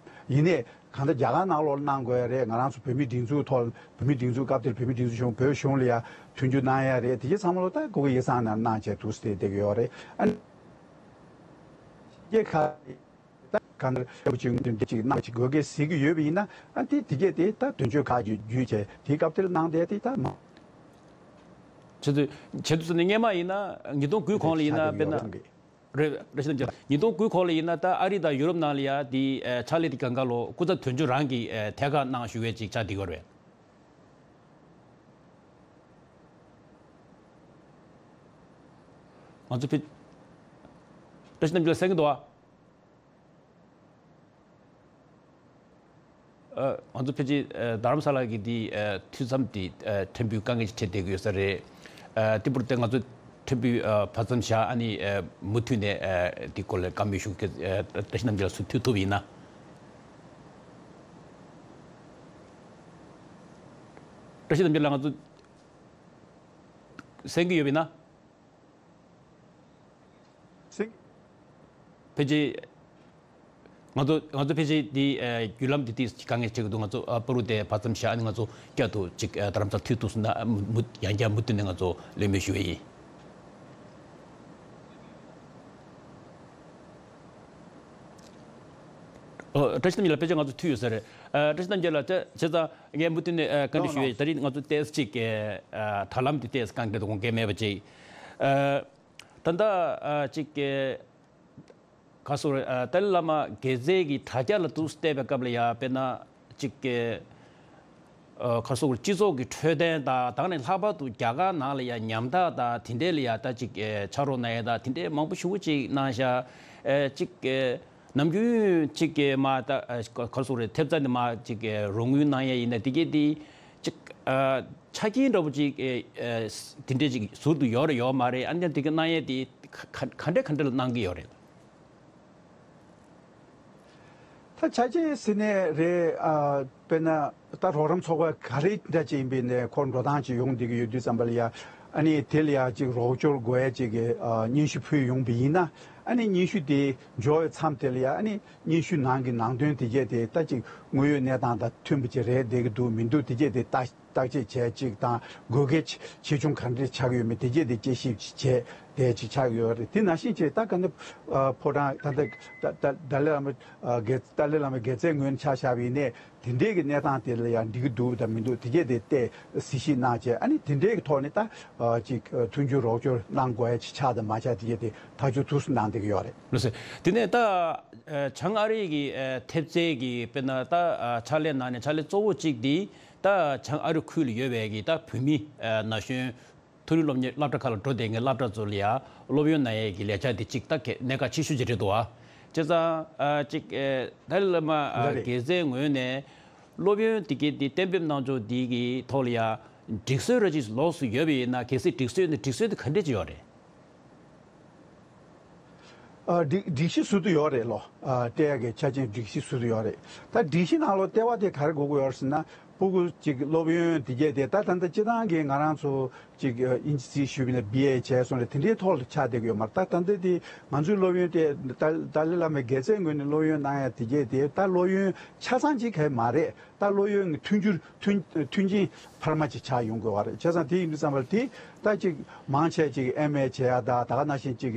ཡིན་ནའི་གང་ལྟར་རྒྱ་གར་ནང་ལོགས་གནང་དགོས་ཡ་རེད། ང་རང་ཚོ་བོད་མིའི་སྒྲིག་འཛུགས་ཐོག་བོད་མིའི་སྒྲིག་འཛུགས་སྐབས་དེར་བོད་མིའི་སྒྲིག་འཛུགས་གཞུང་བོད་གཞུང་ལ་ཡ་མཐུན་འགྱུར་གནང་ཡ་རེད། དེ་གའི་ཚང་མ་ལོ་ད་སྐུ་སྒེར་ཡིག་ཚང་ནང་གནང་བྱས་འདུག་སེ་བསྡད་ཀྱི་ཡོད་རེད། ཨ་ནི་ཁ་ད་གང་ལྟར་ཡག་པོ་ཅིག་འདོན་འདི་ཅིག་གནང་ཅིག་དགོས་གལ་གཟིགས་ཀྱི་ཡོད་པ་ཡིན་ན། ཨ་དེ་དེ་གས་དེ་ད་དོན་གཅོད་ཁག་བརྒྱུད་བརྒྱུད་བྱས་དེའི་སྐབས་དེར་གནང་བསྡད་དེ་ད་མ། བྱེད་དུ་བྱེད་དུ་སོང་ནས་སྔས་མ་ཡིན་ན་ཉིས་སྟོང་དགུའི་གོང་ལ་ཡིན་ན་དཔེར་ན་རེད་རེད་ཤི་ཏམ་ཅན་ཉིས་སྟོང་དགུའི་གོང་ལ་ཡིན་ན་ད་ཨ་རི་དང་ཡུ་རོབ་ནང་ལ་ཡ་དེ་ཕྱག་ལས་དེ་གང་ག་ལོ་སྐུ་ཚབ་དོན་གཅོད་རང་གི་ཐད་ཀར་གནང་ཞུ་བའི་ཅིག་ཆགས་བསྡད་ཡོད་རེད། ང་ཚོ་ཕི་བཀྲ་ཤིས་རྣམ་རྒྱལ་གསན་གྱི་འདུག་ཨ། ཨ། ང་ཚོ་ཕལ་ཆེར་ཨ་རྡ་རམ་ས་ལ་གི་འདི་ཨ་འཐུས་ཚབ་འདི་ཨ་ཕྲན་བུའི་དཀའ་ངལ་ཞིག་འཕྲད་བསྡད་ཀྱི་ཡོད་ས་རེད། ཨ་དེ་འཕྲོ་དེ་ང་ཚོ་ཕྲན་བུའི་ཨ་བར་མཚམས་བཞག་ཨ་ནི་ཨ་མུ་མཐུད་ནས་ཨ་འདི་སྐོར་ལ་བཀའ་མོལ་ཞུ་གི། ཨ་བཀྲ་ཤིས་རྣམ་རྒྱལ་ལགས་སུ་ཐུག་ཐུབ་ཡིན་ན། བཀྲ་ཤིས་རྣམ་རྒྱལ་ལགས་ང་ཚོ་གསན་གྱི་ཡོད་པ་ཡིན་ན། སིང་། ཕལ་ཆེར་ང་ཚོ་ང་ཚོ་ཕལ་ཆེར་འདི་ཨ་བརྒྱུད་ལམ་འདི་ཏོག་ཙམ་དཀའ་ངལ་འཕྲད་ཀྱི་འདུག་ང་ཚོ་ཨ་པ་རུ་དེ་བར་མཚམས་བཞག་ཨ་ནི་ང་ཚོ་བསྐྱར་དུ་ཅིག་ཨ་རྡ་རམ་ས་ལ་མཐུད་ཐུབ་སོང་ན་ཨ་མུ་ཡང་བསྐྱར་མུ་མཐུད་ནས་ང་ཚོ་གླེང་མོལ་ཞུ་ཡས་ཡིན། ཨོ་བཀྲ་ཤིས་རྣམ་རྒྱལ་ལགས་ཕལ་ཆེར་ང་ཚོ་མཐུད་ཡོད་ས་རེད། ཨ་བཀྲ་ཤིས་རྣམ་རྒྱལ་ལགས་བྱས་ཙང་ངས་མུ་མཐུད་ནས་ཨ་བཀའ་འདྲི་ཞུ་ཡས་ཡིན། ད་རིང་ང་ཚོ་ཏོག་ཙམ་ཅིག་ཨ་དྲ་ལམ་འདི་ཏོག་ཙམ་དཀའ་ངལ་འཕྲད་འདུག་དགོངས་འགལ་མེད་པ་ཅིག་ཨ་ད་ལྟ་ཨ་ཅིག་ག་སོ་རེད། ཨ་ཏཱ་ལའི་བླ་མ་དགེ་རྩའི་གི་དྲ་རྒྱ་ལ་འདུག་སེ་བལྟས་པའི་སྐབས་ལ་ཡ་དཔེར་ན་ཅིག་གི་ཨ་ག་སོ་རེད། སྤྱི་ཚོགས་ཀྱི་འཕྲོད་བསྟེན་དང་ད་ག་ནས་ལྷག་པར་དུ་རྒྱ་གར་ནང་ལ་ཡ་ཉམ་ཐག་དང་དེ་འདྲས་ལ་ཡ་ད་ཅིག་ཨ་ཕྱག་རོགས་གནང་ཡ་དང་དེ་འདྲས་མང་པོ་ཞེ་པོ་ཅིག་གནང་ཤག་ཨ་ཅིག་གི་ ནམ་རྒྱུན་གཅིག་གི་མ་ད་ག་རེ་ཟེར་རེད། ཐེབས་རྩ་ནས་མ་གཅིག་གི་རོགས་དངུལ་གནང་ཡས་ཡིན་ན་དེ་གས་དེ་གཅིག་ཆ་རྐྱེན་འདྲ་པོ་གཅིག་དེ་འདྲས་གཅིག་ཟུར་དུ་ཡོད་རེད་ཡོད་མ་རེད། ཨ་ནི་དེ་གས་གནང་ཡས་དེ་ག་ག་འདྲས་ག་འདྲས་ལ་གནང་གི་ཡོད་རེད། ད་ཆ་རྐྱེན་ཟེར་ནས་རེད། ཨ་དཔེར་ན་ད་རོགས་རམ་ཚོགས་པ་ག་རེ་འདྲ་ཅིག་ཡིན་པའི་ནས་ཁོ་འགྲོ་སྟངས་ཅིག་ཡོང་བསྡད་ཀྱི་ཡོད་དུས་ཙམ་པ་ལ་ཡ། ཨ་ནི་དེ་ལ་ཡ་ཅིག་རོགས་སྐྱོར་དགོས་ཡ་ཅིག་གི་ཨ་སྙན་ཞུ་ཕུལ་ཡོང་པ་ཡིན་ན། ཨ་ནི་སྙན་ཞུ་དེ་འབྱོར་བའི་མཚམས་དེ་ལ་ཡ། ཨ་ནི་སྙན་ཞུ་ནང་གི་ནང་དོན་དེ་གས་དེ་ད་ཅིག་དངོས་ཡོད་གནས་སྟངས་དང་མཐུན་པ་ཅིག་རེད་བསྡད་ཀྱི་འདུག་མི་འདུག་དེ་གས་དེ་ལྟ་བརྟག་དཔྱད་བྱས་ཅིག་དང་། དགོས་གལ་ཆེ་ཆེ་ཆུང་ག་འདྲ་ཆགས་ཀྱི་ཡོད་མེད་དེ་གས་དེ་དཔྱད་ཞིབ་བྱས་དེ་ཅིག་ཆགས་ཀྱི་ཡོད་རེད། དེ་ནང་བཞིན་བྱས་ད་ག་འདི་ཕོ་བྲང་ད་ལྟ་ད་ད་ཏཱ་ལའི་བླ་མ་ཨ་དགེ་ཏཱ་ལའི་བླ་མ་དགེ་རྩའི་ངོས་ནས་ཆ་བཞག་པ་ཡིན་ནའི་དེ་འདྲའི་གི་གནས་སྟངས་དེ་ལ་ཡང་འགྲིག་གི་འདུག་དང་མི་འདུག་དེ་གས་དེ་བལྟས་གཟིགས་ཞིབ་གནང་བྱས། ཨ་ནི་དེ་འདྲའི་གི་ཐོག་ནས་ད་ཨ་ཅིག་མཐུན་འགྱུར་རོགས་སྐྱོར་གནང་དགོས་ཡ་ཅིག་ཆགས་དང་མ་ཆགས་དེ་གས་དེ་ཐག་གཅོད་ཐུགས་སུ་གནང་བསྡད་ཀྱི་ཡོད་རེད། ལགས་སོ། དེ་ནས་ད་ཨ་བྱང་ཨ་རི་གི་ཨ་ཐེབས་རྩའི་གི་དཔེར་ན་ད་ཨ་ཕྱག་ལས་གནང་ནས་ཕྱག་ལས་གཙོ་བོ་གཅིག་དེ་ད་བྱང་ཨ་རི་ཁུལ་ལ་ཡོད་པའི་གི་ད་བོད་མི་ཨ་ན་གཞོན་མཐོ་རིམ་སློབ་གཉེར་སློབ་གྲྭ་ཁག་ལ་འགྲོ་བསྡད་མཁན་སློབ་གྲྭ་ཚོ་ལ་ཡ་སློབ་ཡོན་གནང་ཡས་ཀྱི་ལས་འཆར་དེ་གཅིག་ད་གལ་གནད་འགག་ཆེ་ཤོས་ཅིག་རེད་འདུག་ཨ། བྱས་ཙང་ཨ་གཅིག་ཨེ་ཏཱ་ལའི་བླ་མ་ཨ་ལགས་རེད། དགེ་རྩའི་ངོས་ནས་སློབ་ཡོན་དེ་གའི་དེ་གཏན་འབེབས་གནང་ཕྱོགས་དེ་གི་ཐོག་ལ་ཡ་སྒྲིག་སྲོལ་ར་ཅིག་ལོགས་སུ་ཡོད་པ་ཡིན་ན། གལ་སྲིད་སྒྲིག་སྲོལ་ནི་སྒྲིག་སྲོལ་དེ་ག་འདྲས་ཅིག་ཡོད་རེད། ཨ་སྒྲིག་སྒྲིག་གཞི་ཟུར་དུ་ཡོད་རེད་ལོ། ཨ་སྤྲད་ཡག་གི་ཆ་རྐྱེན་སྒྲིག་གཞི་ཟུར་དུ་ཡོད་རེད། ད་སྒྲིག་གཞི་ནང་ལོགས་ལྟེ་བ་དེ་ག་རེ་དགོས་ཀྱི་ཡོད་རེད་ཟེར་ན། ཕྲུ་གུ་གཅིག་སློབ་ཡོན་དེ་གས་དེ་ད་ད་ལྟ་སྤྱིར་བཏང་གི་ང་རང་ཚོ་གཅིག་ཨིན་ཇི་ཚིག་ཞུས་པ་ཡིན་ན་བི་ཨེ་བྱས་སོང་རེད། དེ་འདྲའི་ཐོག་ལ་ཆགས་བསྡད་ཀྱི་ཡོད་མ་རེད། ད་ད་ལྟ་དེ་ང་ཚོའི་སློབ་ཡོན་དེ་ད་ཏཱ་ལའི་བླ་མའི་དགེ་རྩའི་ངོས་ནས་སློབ་ཡོན་གནང་ཡ་དེ་གས་དེ་ད་སློབ་ཡོན་ཆ་ཚང་གཅིག་གས་མ་རེད། ད་སློབ་ཡོན་གྱི་མཐུན་འགྱུར་མཐུན་མཐུན་རྐྱེན་འཕར་མ་ཅིག་ཆགས་ཡོང་དགོས་པ་རེད། བྱས་ཙང་དེ་ཡིན་དུས་ཙམ་པར་དེ་ད་ཅིག་མང་ཆེ་ཅིག་ཨེམ་ཨེ་བྱས་ཡ་ད་ད་ག་ནང་བཞིན་ཅིག་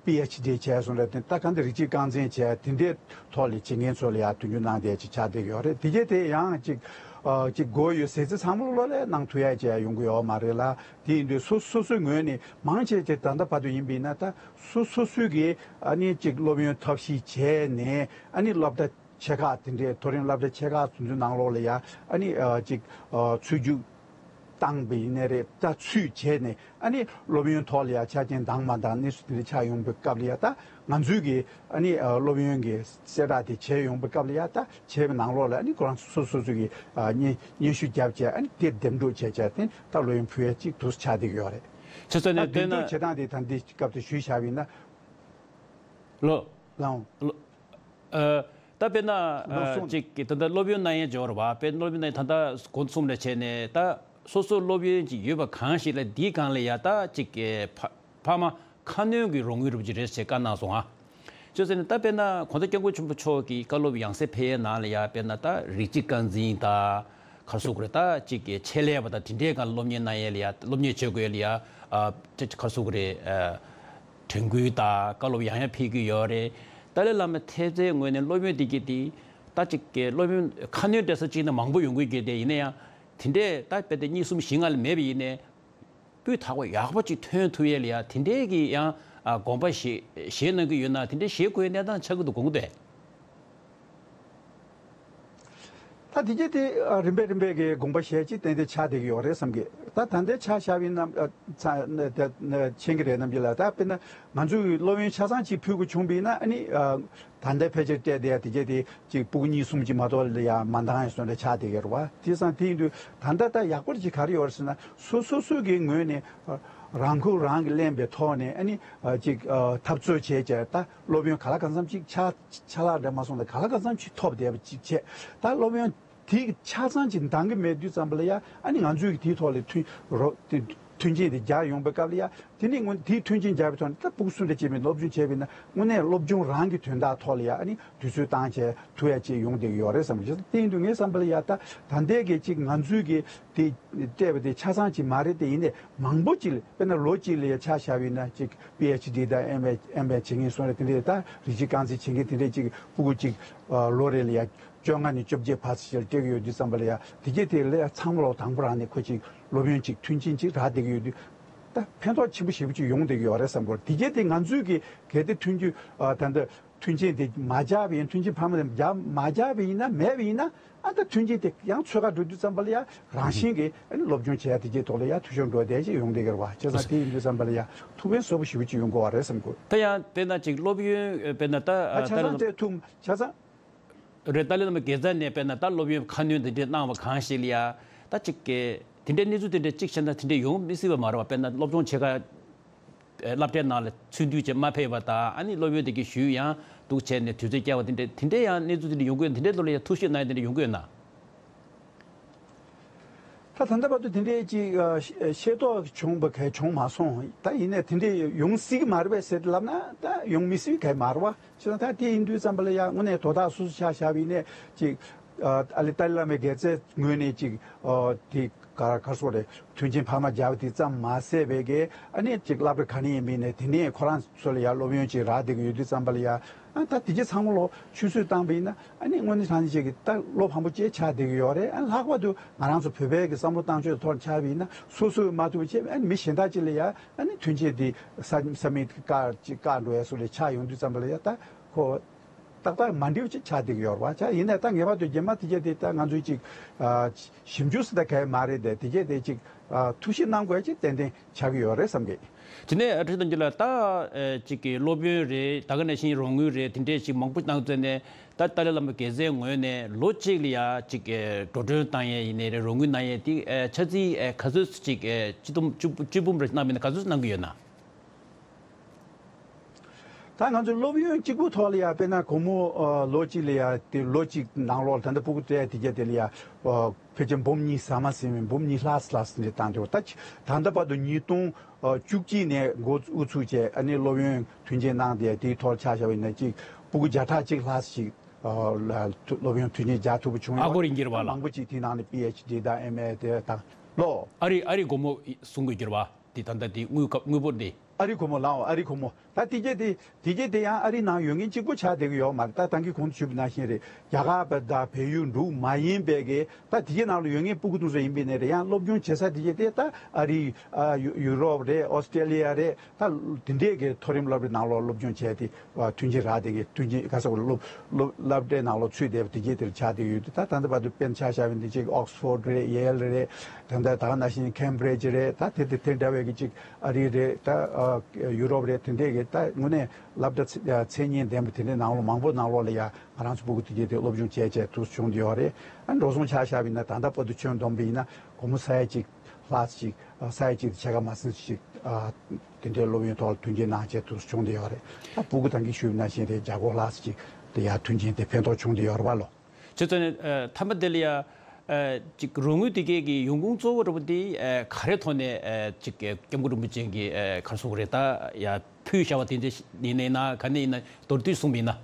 པི་ཨེཆ་ཌི་བྱས་སོང་རེད། དེ་ད་ག་འདི་རིགས་གཅིག་རྐང་འཛིན་བྱས་དེ་འདྲའི་ཐོག་ལ་བྱེད་མཁན་ཚོ་ལ་ཡང་མཐུན་འགྱུར་གནང་བསྡད་ཅིག་ཆགས་བསྡད་ཡོད་རེད། དེ་གས་དེ་ཡང་ཅིག་ཅིག་དགོས་ཡོད་ཟེར་ཚེ་ཚང་མ་ལོ་ལས་གནང་ཐུབ་ཡ་ཅིག་ཡོང་གི་ཡོད་མ་རེད་ལ། དེ་ཡིན་དུས་སོ་སོ་སོའི་ངོས་ནས་མང་ཆེ་ཅིག་ད་ལྟ་བར་དུ་ཡིན་པ་ཡིན་ན་ད་སོ་སོ་སོའི་གི་ཨ་ནི་ཅིག་སློབ་ཡོན་ཐབས་ཤེས་བྱས་ནས་ཨ་ནི་སློབ་གྲྭ་ཆེ་ཁག་དེ་འདྲའི་མཐོ་རིམ་སློབ་གྲྭ་ཆེ་ཁག་དེ་ཚོའི་ནང་ལོགས་ལ་ཡ་ཨ་ནི་ཨ་ཅིག་ཨ་ཚུད་རྒྱུགས་བཏང་པ་ཡིན་ནའི་རེད། ད་ཚུད་བྱས་ནས་ཨ་ནི་སློབ་ཡོན་ཐོག་ལ་ཡ་ཆ་རྐྱེན་འདང་མ་འདང་གནས་ཚུལ་དེ་འདྲ་ཆགས་ཡོང་པའི་སྐབས་ལ་ཡ་ད་ང་ཚོའི་གི་ཨ་ནི་ཨ་སློབ་ཡོན་གྱི་གསལ་བསྒྲགས་དེ་བྱས་ཡོང་པའི་སྐབས་ལ་ཡ་ད་བྱས་པའི་ནང་ལོགས་ལ་ཨ་ནི་ཁོ་རང་སོ་སོ་སོ་གི་ཨ་སྙན་སྙན་ཞུ་བརྒྱབ་བྱས་ཨ་ནི་དེ་འདེམས་སྒྲུག་བྱས་བྱས་དེ་ད་སློབ་ཡོན་ཕུལ་ཡ་གཅིག་ཏུ་ཆགས་བསྡད་ཀྱི་ཡོད་རེད། ཆུ་ཚོད་ནས་ད་བལྟས་ན། འདེམས་སྒྲུག་བྱེད་སྟངས་དེ་ད་འདི་སྐབས་དེ་ཞུས་བཞག་པ་ཡིན་ན། ལོ། ལའང་། ལོ། ཨ། ད་དཔེར་ན་ལོ་ཨ་གསུམ། ཅིག་གི་ད་ལྟ་སློབ་ཡོན་གནང་ཡས་འབྱོར་བ་དཔེ་སློབ་ཡོན་གནང་ཡས་ད་ལྟ་འགོ་གསུམ་ལ་བྱས་ནས་ད་སོ་སོ་སློབ་ཡོན་ཅིག་ཡོད་པ་གང་ཞིག་ལ་འདིའི་སྒང་ལ་ཡ་ད་ཅིག་གི་ཕ་ཕ་མ་ཁ་སྣོན་གྱི་རོགས་དངུལ་རུབ་ཅིག་རེད་ཅེས་བཀའ་གནང་སོང་ཨ། ཅོ་ཟེར་ནས་ད་དཔེར་ན་གོང་ས་སྐྱབས་མགོན་ཆེན་པོ་མཆོག་གི་བཀའ་སློབ་ཡང་སེ་ཕེབས་ཡས་ནང་ལ་ཡ་དཔེར་ན་ད་རིགས་གཅིག་རྐང་འཛིན་ད་ག་རེ་ཟེར་དགོས་རེད། ད་ཅིག་གི་ཆེད་ལས་པ་ད་དེ་འདྲའི་སྒང་ལ་སློབ་གཉེར་གནང་ཡས་ལ་ཡ་སློབ་གཉེར་བྱེད་དགོས་ཡས་ལ་ཡ་ཨ་ཅིག་ག་རེ་ཟེར་དགོས་རེད། ཨ། དྲན་སྐུལ་དང་བཀའ་སློབ་ཡང་ཡང་ཕེབས་ཀྱི་ཡོད་རེད། ཏཱ་ལའི་བླ་མ་ཐེབས་རྩའི་ངོས་ནས་སློབ་ཡོན་དེ་གྱད་དེ་ད་ཅིག་གི་སློབ་ཡོན་ཁ་སྣོན་སྤྲད་ས་གཅིག་ནས་མང་པོ་ཡོང་གི་ཡོད་དེ། ཡིན་ན་ཡང་དེ་འདྲས་ད་དཔེ་དེ་གཉིས་གསུམ་བཞི་ལྔ་ལས་མེད་པ་ཡིན་ནའི་སྤུས་དག་པ་ཡག་པོ་ཅིག་ཐོན་ཐུབ་ཡས་ལ་ཡ་དེ་འདྲས་ཀྱི་ཡང་ཨ་དགོངས་པ་བཞེས་བཞེས་གནང་གི་ཡོད་ན་དེ་འདྲས་བཞེས་དགོས་ཡས་གནས་སྟངས་ཆགས་ཀྱི་འདུག་དགོངས་ཀྱི་འདུག་གས། ད་དེ་གྱད་དེ་ཨ་རིམ་པས་རིམ་པས་ཀྱི་དགོངས་པ་བཞེས་ཅིག་ཏན་ཏན་ཆགས་བསྡད་ཀྱི་ཡོད་རེད་བསམ་གི། ད་ད་ལྟའི་ཆ་བཞག་པ་ཡིན་ན་ཨ་ཚ་ན་ད་ན་མཁྱེན་གྱི་རེད་རྣམ་རྒྱལ་ལགས། ད་དཔེར་ན་ང་ཚོས་སློབ་ཡོན་ཆ་ཚང་ཅིག་ཕུལ་དགོས་བྱུང་བ་ཡིན་ན་ཨ་ནི་ཨ་ད་ལྟའི་ཕལ་ཆེར་སྤྲད་བསྡད་ཡ་དེ་གྱད་དེ་ཅིག་ཕྲུ་གུ་གཉིས་གསུམ་ཅིག་མ་གཏོགས་ལ་ཡ་མ་འདང་ཡ་བཟོ་འདྲ་ཆགས་བསྡད་ཀྱི་རེད་བ། དེ་སང་དེ་ཡིན་དུས་ད་ལྟ་ད་ཡག་པོ་ཅིག་ག་རེ་ཡོད་རེད་ཟེར་ན་སོ་སོ་སོ་གི་ངོས་ནས་ཨ་རང་ཁུར་རང་གིས་ལེན་པའི་ཐོག་ནས་ཨ་ནི་ཨ་ཅིག་ཨ་འཐབ་རྩོད་བྱས་བྱས་ད་སློབ་ཡོན་ག་ལ་གང་འཚམ་ཅིག་ཆ་ཆ་ལག་འདྲ་མ་སོང་ལ་ག་ལ་གང་འཚམ་ཅིག་ཐོབ་བསྡད་པ་ཅིག་བྱས། ད་སློབ་ཡོན་དེ་ཆ་ཚང་ཅིག་འདང་གི་མེད་དུས་ཙམ་པ་ལ་ཡ་ཨ་ནི་ང་ཚོས་ཀྱི་དེའི་ཐོག་ལ་མཐུན་རོགས་དེ་མཐུན་རྐྱེན་དེ་སྦྱར་ཡོང་པའི་སྐབས་ལ་ཡ་དེ་ནི་དངོས་དེའི་མཐུན་རྐྱེན་སྦྱར་བའི་ཐོག་ནས་ད་ཕྲུ་གུ་སུ་འདྲ་བྱས་པའི་སློབ་སྦྱོང་བྱས་པ་ཡིན་ན་དངོས་གནས་སློབ་སྦྱོང་རང་གི་དོན་དག་ཐོག་ལ་ཡ་ཨ་ནི་དུས་ཚོད་བཏང་བྱས་ཐུབ་ཡ་ཅིག་ཡོང་བསྡད་ཀྱི་ཡོད་རེད་བསམ་གྱི། དེ་ཡིན་དུས་ངའི་བསམ་པ་ལ་ཡ་ད་ད་ལྟའི་གི་ཅིག་ང་ཚོའི་གི་དེ་སྤྲད་པ་དེ་ཆ་ཚང་ཅིག་མ་རེད་དེ། ཡིན་ནའི་མང་པོ་ཅིག་དཔེར་ན་ལོ་གཅིག་ལ་ཡ་ཆ་བཞག་པ་ཡིན་ན་ཅིག་པི་ཨེཆ་ཌི་དང་ཨེམ་ཨེ་ཨེམ་ཨེ་བྱེད་མཁན་སོང་རེད། དེ་འདྲས་ད་རིགས་གཅིག་རྐང་འཛིན་བྱེད་མཁན་དེ་འདྲས་ཅིག་ཕྲུ་གུ་ཅིག་ཨ་ལོ་རེ་ལ་ཡ་བཅོ་ལྔ་ནས་བཅོ་བརྒྱད་བར་ཞིག་སྤྲད་ཀྱི་ཡོད་དུས་ཙམ་པ་ལ་ཡ་དེ་གས་དེ་ལ་ཡ་ཚང་མ་ལོ་དང་པོ་རང་ནས་ཁོ་ཅིག་སློབ་ཡོན་ཅིག་མཐུན་རྐྱེན་ཅིག་རག་བསྡད་ཀྱི་ཡོད་དུས། ད་ཕན་ཐོགས་ཆེན་པོ་ཞེ་པོ་ཅིག་ཡོང་བསྡད་ཀྱི་ཡོད་རེད་བསམ་གྱི་ཡོད། དེ་རྗེས་དེ་ང་ཚོས་ཀྱི་གལ་ཏེ་མཐུན་རྐྱེན་ཨ་ད་ལྟ་མཐུན་རྐྱེན་དེ་མ་སྦྱར་བ་ཡིན། མཐུན་རྐྱེན་འཕར་མ་དེ་སྦྱར་མ་སྦྱར་བ་ཡིན་ན། མེད་པ་ཡིན་ན། ཨ་ད་མཐུན་རྐྱེན་དེ་ཡང་འཚོལ་ག་འགྲོ་དུས་ཙམ་པ་ལ་ཡ་རང་བཞིན་གྱིས་ཨ་ནི་སློབ་སྦྱོང་བྱེད་ཡ་དེ་གྱི་ཐོག་ལ་ཡ་འཐུས་ཤོར་འགྲོ་བསྡད་ཅིག་ཡོང་བསྡད་ཀྱི་རེད་བ། བྱས་ཙང་དེ་ཡིན་དུས་ཙམ་པ་ལ་ཡ་ཐུགས་ཕན་གསོས་པོ་ཞེ་པོ་ཅིག་ཡོང་གི་ཡོད་རེད་བསམ་གྱི་ཡོད། ད་ཡང་དཔེར་ན་ཅིག་སློབ་ཡོན་དཔེར་ན་ད་ཨ་ཆ་ད་ཚང་དེ་ཐུག་ཆ་ཚང་རེད། ཏཱ་ལའི་བླ་མ་དགེ་རྩ་ནས་དཔེར་ན་ད་སློབ་ཡོན་ཁ་སྣོན་དེ་འདྲས་གནང་བ་གང་ཞིག་ལ་ཡ། ད་ཅིག་གི་དེ་འདྲའི་གནས་ཚུལ་དེ་འདྲས་ཅིག་བཤད་ན་དེ་འདྲས་ཡོང་མི་སྲིད་པ་མ་རེད་བ། དཔེར་ན་སློབ་སྦྱོང་བྱེད་ག་སློབ་གྲྭའི་ནང་ལ་ཚུད་དུས་ཅིག་མ་ཕེབས་པ་དང་། ཨ་ནི་སློབ་ཡོན་དེ་གི་ཞུས་ཡང་འདུག་བྱས་ནས་དུས་ཚོད་བསྐྱལ་བ་དེ་འདྲས་དེ་འདྲས་ཡང་གནས་ཚུལ་དེ་འདྲས་ཡོང་གི་ཡོད། དེ་འདྲས་ལོ་ལ་ཡ་ཐུགས་ཞིབ་གནང་ཡ་དེ་འདྲས་ཡོང་གི་ཡོད་ན། ད་ད་ལྟ་བར་དུ་དེ་འདྲའི་ཅིག་ཨ་ཤེས་ཤེས་རྟོགས་བྱུང་བ་གལ་བྱུང་མ་སོང་། ད་ཡིན་ནའི་དེ་འདྲའི་ཡོང་སྲིད་ཀྱི་མ་རེད་པས་ཟེར་ལབ་ན་ད་ཡོང་མི་སྲིད་གལ་མ་རེད་བ། བྱས་ཙང་ད་དེ་ཡིན་དུས་ཙམ་པ་ལ་ཡང་དངོས་གནས་དོ་བདག་སོ་སོ་ཆ་བཞག་པ་ཡིན་ནའི་ཅིག་ཨ་ཨ་ལི་ཏཱ་ལའི་བླ་མའི་དགེ་རྩའི་ངོས་ནས་ཅིག་ཨ་དེ་ག་ག་སོ་རེད། མཐུན་རྐྱེན་འཕར་མ་སྦྱར་བ་དེ་ཙམ་མ་ཟད་པའི་གི་ཨ་ནི་ཅིག་སློབ་གྲྭ་ག་ནས་ཡིན་པ་ཡིན་ནའི་དེ་ནས་ཁོ་རང་ཚོ་ལ་ཡང་སློབ་ཡོན་ཅིག་རག་བསྡད་ཀྱི་ཡོད་དུས་ཙམ་པ་ལ་ཡང་། ཨ་ད་དེ་རྗེས་ཚང་མ་ལོ་ཆུད་ཟོས་བཏང་པ་ཡིན་ན། ཨ་ནི་དངོས་གནས་དྲང་གནས་ཅིག་གི་ད་བློ་ཕམ་པོ་ཅིག་ཆགས་བསྡད་ཀྱི་ཡོད་རེད། ཨ་ལྷག་པར་དུ་ང་རང་ཚོ་བོད་པའི་གི་བསམ་བློ་བཏང་ཕྱོགས་ཐོག་ཆགས་པ་ཡིན་ན། སོ་སོས་མ་ཐུབ་པ་བྱས། ཨ་ནི་མི་གཞན་དག་ཅིག་ལ་ཡ་ཨ་ནི་མཐུན་རྐྱེན་དེ་ས་ས་མིག་བཀག་ཅིག་བཀག་འགྲོ་ཡ་སོགས་ལ་ཆགས་ཡོང་དུས་ཙམ་པ་ལ་ཡ། ད་ཁོ་ཏག་ཏག་མ་འགྲིག་པ་ཅིག་ཆགས་བསྡད་ཀྱི་ཡོད་རེད་བ། ཆ་ཡིན་ནའི་ད་ངེས་པར་དུ་རྗེས་མ་དེ་གྱད་དེ་ད་ང་ཚོས་ཅིག་ཨ་ཞིབ་འཇུག་ཟེར་ད་ག་ཡ་མ་རེད་དེ། དེ་གྱད་དེ་ཅིག་ཨ་ཐུགས་ཞིབ་གནང་དགོས་ཡ་ཅིག་ཏན་ཏན་ཆགས་ཀྱི་ཡོད་རེད་བསམ་གི། དེ་ནས་ཨ་ཁྲི་དང་རྒྱུད་ལ་ད་ཨ་ཅིག་གི་སློབ་ཡོན་རེད། ད་ག་ནང་བཞིན་རོགས་དངུལ་རེད། དེ་འདྲས་ཅིག་མང་པོ་གནང་ཚེ་ནས་ད་ཏཱ་ལའི་བླ་མ་དགེ་རྩའི་ངོས་ནས་ལོ་གཅིག་ལ་ཡ་ཅིག་གི་འགྲོ་གྲོན་བཏང་ཡས་ཡིན་ནའི་རེད། རོགས་དངུལ་གནང་ཡས་དེ་ཨ་ཆ་ཚིག་ཨ་ག་ཚོད་ཅིག་ཨ་སྤྱི་བསྡོམས་སྤྱི་སྤྱི་འབུམ་རེ་གནང་མིན་ན་ག་ཚོད་གནང་གི་ཡོད་ན། ད་ང་ཚོ་སློབ་ཡོན་གཅིག་པུ་ཐོག་ལ་ཡ་དཔེར་ན་སྒོར་མོ་ཨ་ལོ་གཅིག་ལ་ཡ་དེ་ལོ་གཅིག་ནང་ལོགས་ད་ལྟ་སྤུ་གུ་སྤྲད་དེ་གྱད་དེ་ལ་ཡ་ཨ་ཕལ་ཆེར་འབུམ་གཉིས་ཟ་མ་ཟིན་མིན་འབུམ་གཉིས་ལྷག་ཙམ་ལྷག་ཙམ་ཅིག་བཏང་འདུག་ད་ད་ལྟ་བར་དུ་ཉིས་སྟོང་ཨ་བཅུ་གཅིག་ནས་འགོ་དབུ་ཚུགས་བྱས། ཨ་ནི་སློབ་ཡོན་མཐུན་རྐྱེན་གནང་སྟེ་དེའི་ཐོག་ཆ་བཞག་པ་ཡིན་ན་ཅིག་སྤུ་གུ་བརྒྱ་ཕྲག་གཅིག་ལྷག་ཅིག་ཨ་ལ་སློབ་ཡོན་མཐུན་རྐྱེན་རྒྱག་ཐུབ་པ་བྱུང་ཨ་ཡོད། སྒོར་ཡིན་གྱི་རེད་བ་ལགས། མང་པོ་ཅིག་དེའི་ནང་ནས་པི་ཨེཆ་ཌི་དང་ཨེམ་ཨེ་དེ་དང་ལོ། ཨ་རི་ཨ་རི་སྒོར་མོ་བཟུང་དགོས་ཀྱི་རེད་བ། དེ་ད་ལྟ་དེ་དངུལ་ཀ་དངུལ་འབོར་དེ། ཨ་རི་སྒོར་མོ་ལགས། ཨ་རི་སྒོར་མོ། ད་དེ་གྱད་དེ་དེ་གྱད་དེ་ཡང་ཨ་རི་ནང་ཡོད་མཁན་གཅིག་པུ་ཆགས་བསྡད་ཀྱི་ཡོད་མ་རེད། ད་ད་གིན་གོང་དུ་ཞུས་པ་ནང་བཞིན་རེད། རྒྱ་གར་བ་དང་བལ་ཡུལ་འབྲུག་མ་ཡིན་པའི་གི་ད་དེ་གྱད་ནང་ལ་ཡོད་མཁན་སྤུ་གུ་དེ་ཚོ་ཡིན་པ་ཡིན་ནའི་རེད། ཡང་སློབ་སྦྱོང་བྱེད་ས་དེ་གྱད་དེ་ད་ཨ་རི་ཨ་ཡུ་ཡུ་རོབ་རེད། ཨོ་སི་ཀྲེ་ལི་ཡ་རེད། ད་དེ་འདྲས་ཀྱི་མཐོ་རིམ་སློབ་གྲྭའི་ནང་ལོགས་སློབ་སྦྱོང་བྱས་ཏེ་མཐུན་རྐྱེན་རག་བསྡད་མཁན། མཐུན་རྐྱེན་ག་ས་གོ་སློབ་སློབ་སློབ་གྲྭའི་ནང་ལོགས་ཚུད་བསྡད་པ་དེ་གྱད་དེ་ལ་ཆགས་བསྡད་ཡོད་དུས། ད་ད་ལྟ་བར་དུ་དཔེར་ན་ཆ་བཞག་པ་ཡིན་ན་ཅིག་ཨོག་སི་ཕོར་ཌི་རེད། ཡེལ་རེད། ད་ལྟ་ད་ག་ནང་བཞིན་ཁེམ་བྷི་རིཇ་རེད། ད་དེ་དེ་དེ་འདྲ་བའི་གི་ཅིག་ཨ་རི་རེད། ད་ཨ་ཡུ་རོབ་རེད། དེ་འདྲས་ཀྱི་ད་དངོས་གནས་སློབ་གྲྭ་ཚད་ཨ་མཚན་སྙན་ལྡན་པ་དེ་འདྲའི་ནང་ལོགས་མང་པོ་ནང་ལོགས་ལ་ཡ་ང་རང་ཚོ་སྤུ་གུ་དེ་གྱད་དེ་སློབ་སྦྱོང་བྱས་བྱས་དུས་བྱུང་བསྡད་ཡོད་རེད། ཨ་འགྲོ་སོང་ཆ་བཞག་པ་ཡིན་ན་ད་ལྟ་བར་དུ་ཁྱོན་བསྡོམས་པ་ཡིན་ན་སྒོར་མོ་ས་ཡ་གཅིག་ལྷག་ཅིག་ཨ་ས་ཡ་གཅིག་དང་ཕྱེད་ཀ་མ་ཟིན་ཅིག་ཨ་དེ་འདྲའི་སློབ་ཡོན་ཐོག་ལ་མཐུན་རྐྱེན་གནང་བྱས་དུས་བྱུང་བསྡད་ཡོད་རེད། ད་སྤུ་གུ་ད་གིན་ཞུས་པ་ནང་བཞིན་རེད། བརྒྱ་སྐོར་ལྷག་ཅིག་དེ་ཡ་མཐུན་རྐྱེན་དེ་ཕན་ཐོགས་བྱུང་བསྡད་ཡོད་རེད་བ་ལོ། བྱས་ཙང་ནས་ཨ་མཐའ་མ་དེ་ལ་ཡ་ཨ་ཅིག་རོགས་དངུལ་དེ་གའི་གི་ཡོང་ཁུངས་གཙོ་བོ་འདྲ་པོ་དེ་ཨ་ག་རེ་ཐོག་ནས་ཨ་ཅིག་སྐྱབས་མགོན་རིན་པོ་ཆེ་གིས་ཨ་ག་རེ་ཟེར་དགོས་རེད། ད་ཡ་ཕུལ་བཞག་པ་དེ་འདྲ་ཡིན་ནའི་ན་ག་ནས་ཡིན་ན་མདོར་བསྡུས་གསུངས་པ་ཡིན་ན།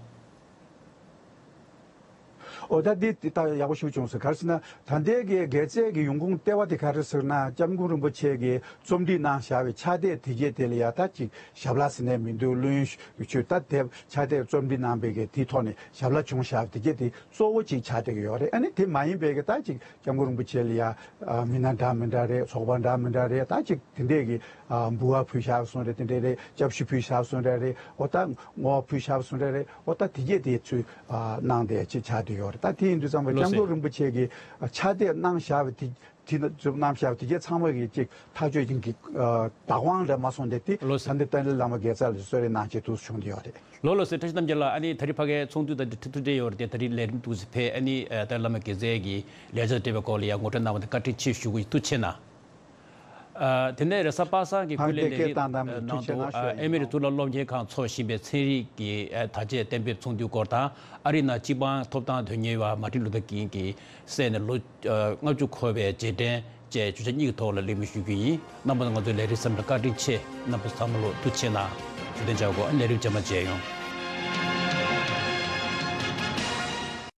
ཨོ་ད་འདི་འདི་ད་ཡག་པོ་ཞིག་བྱུང་སོང་། ག་རེ་ཟེར་ན་ད་ལྟའི་གི་དགེ་རྩའི་གི་ཡོང་ཁུངས་ལྟེ་བ་དེ་ག་རེ་ཟེར་ན་སྐྱབས་མགོན་རིན་པོ་ཆེ་གིས་རྩོམ་སྒྲིག་གནང་བཞག་པའི་ཕྱག་དེབ་དེ་གྱད་དེ་ལ་ཡ་ད་ཅིག་ཞབས་ལ་ཟེར་ནས་མི་འདུག་བླུན་ཆོས་ད་དེབ་ཕྱག་དེབ་རྩོམ་སྒྲིག་གནང་པའི་གི་དེའི་ཐོག་ནས་ཞབས་ལ་བྱུང་བཞག་པ་དེ་གྱད་དེ་གཙོ་བོ་ཅིག་ཆགས་བསྡད་ཀྱི་ཡོད་རེད། ཨ་ནི་དེ་མ་ཡིན་པའི་གི་ད་ཅིག་སྐྱབས་མགོན་རིན་པོ་ཆེ་ལ་ཡ་ཨ་མི་སྣ་འདྲ་མི་འདྲ་རེད། ཚོགས་པ་འདྲ་མི་འདྲ་རེད། ད་ཅིག་དེ་འདྲས་ཀྱི་ཨ་འབུལ་བ་ཕུལ་བཞག་སོང་རེད། དེ་འདྲས་རེད། སྐྱབས་ཞུ་ཕུལ་བཞག་སོང་རེད་རེད། ཨོ་ད་བསྔོ་བ་ཕུལ་བཞག་སོང་རེད་རེད། ཨོ་ད་དེ་གྱད་དེ་ཚུར་ཨ་གནང་བསྡད་ཅིག་ཆགས་བསྡད་ཡོད་རེད། ད་དེ་ཡིན་དུས་ཙམ་པ་ལོ་སྐྱབས་མགོན་རིན་པོ་ཆེ་གིས་ཨ་ཕྱག་དེབ་གནང་བཞག་པ་དེ་དེ་ཚོ་གནང་བཞག་པ་དེ་གྱད་ཚང་མ་གི་ཅིག་ཐག་གཅོད་ཀྱི་ཨ་བདག་དབང་ལ་མ་སོང་སྟེ་དེ་ལོ་ད་ལྟ་ཏཱ་ལའི་བླ་མ་དགེ་རྩ་ལ་གསོལ་རས་གནང་བྱས་འདུག་བྱུང་བསྡད་ཡོད་རེད། ལོ་ལོ་སེ་བཀྲ་ཤིས་རྣམ་རྒྱལ་ལགས། ཨ་ནི་ད་རིང་ཕ་གའི་ཚོགས་འདུ་དང་འབྲེལ་ཐུགས་འཕྲད་ཡོད་རེད་དེ། ད་རིང་ལས་རིམ་འདུག་སེ་ཕེབས། ཨ་ནི་ཨ་ཏཱ་ལའི་བླ་མ་དགེ་རྩའི་གི་ལས་བྱ་འབྲེལ་བའི་སྐོར་ལ་ཡང་ངོ་སྤྲོད་གནང་བ་དེ་བཀའ་དྲིན་ཆེ་ཞུ་གི་ཡོད། ཐུགས་རྗེ་གནང་། ཨ་དེ་ནས་རེས་གཟའ་པ་སངས་ཀྱི་སྐུ་ལས་ལས་རིམ་ནང་དུ་ཨ་ཨེ་མི་རི་གཙུག་ལག་སློབ་གཉེར་ཁང་འཚོགས་བཞིན་པའི་ཚན་རིག་གི་ཨ་དར་ཆའི་གཏན་འབེབས་ཚོགས་འདུའི་སྐོར་དང་། ཨ་རིའི་ནང་སྤྱི་འབངས་ཐོབ་ཐང་དོན་གཉེར་བ་མར་ཊིན་ལུ་ཐར་ཀིང་གི་སྲས་ནས་ལོ་ཨ་ལྔ་བཅུ་འཁོར་བའི་རྗེས་དྲན་བཅས་བརྗོད་བྱ་གཉིས་ཀྱི་ཐོག་ལ་གླེང་མོལ་ཞུ་རྒྱུ་ཡིན། རྣམ་པ་ང་ཚོའི་ལས་རིམ་གསན་པར་བཀའ་དྲིན་ཆེ། རྣམ་པ་ཚང་མ་ལོ་ཐུགས་རྗེ་གནང་། བདེ་ལེགས་ཅག་གོ། ཨ་ནི་ལས་རིམ་རྗེས་མ་མཇལ་ཡོང་།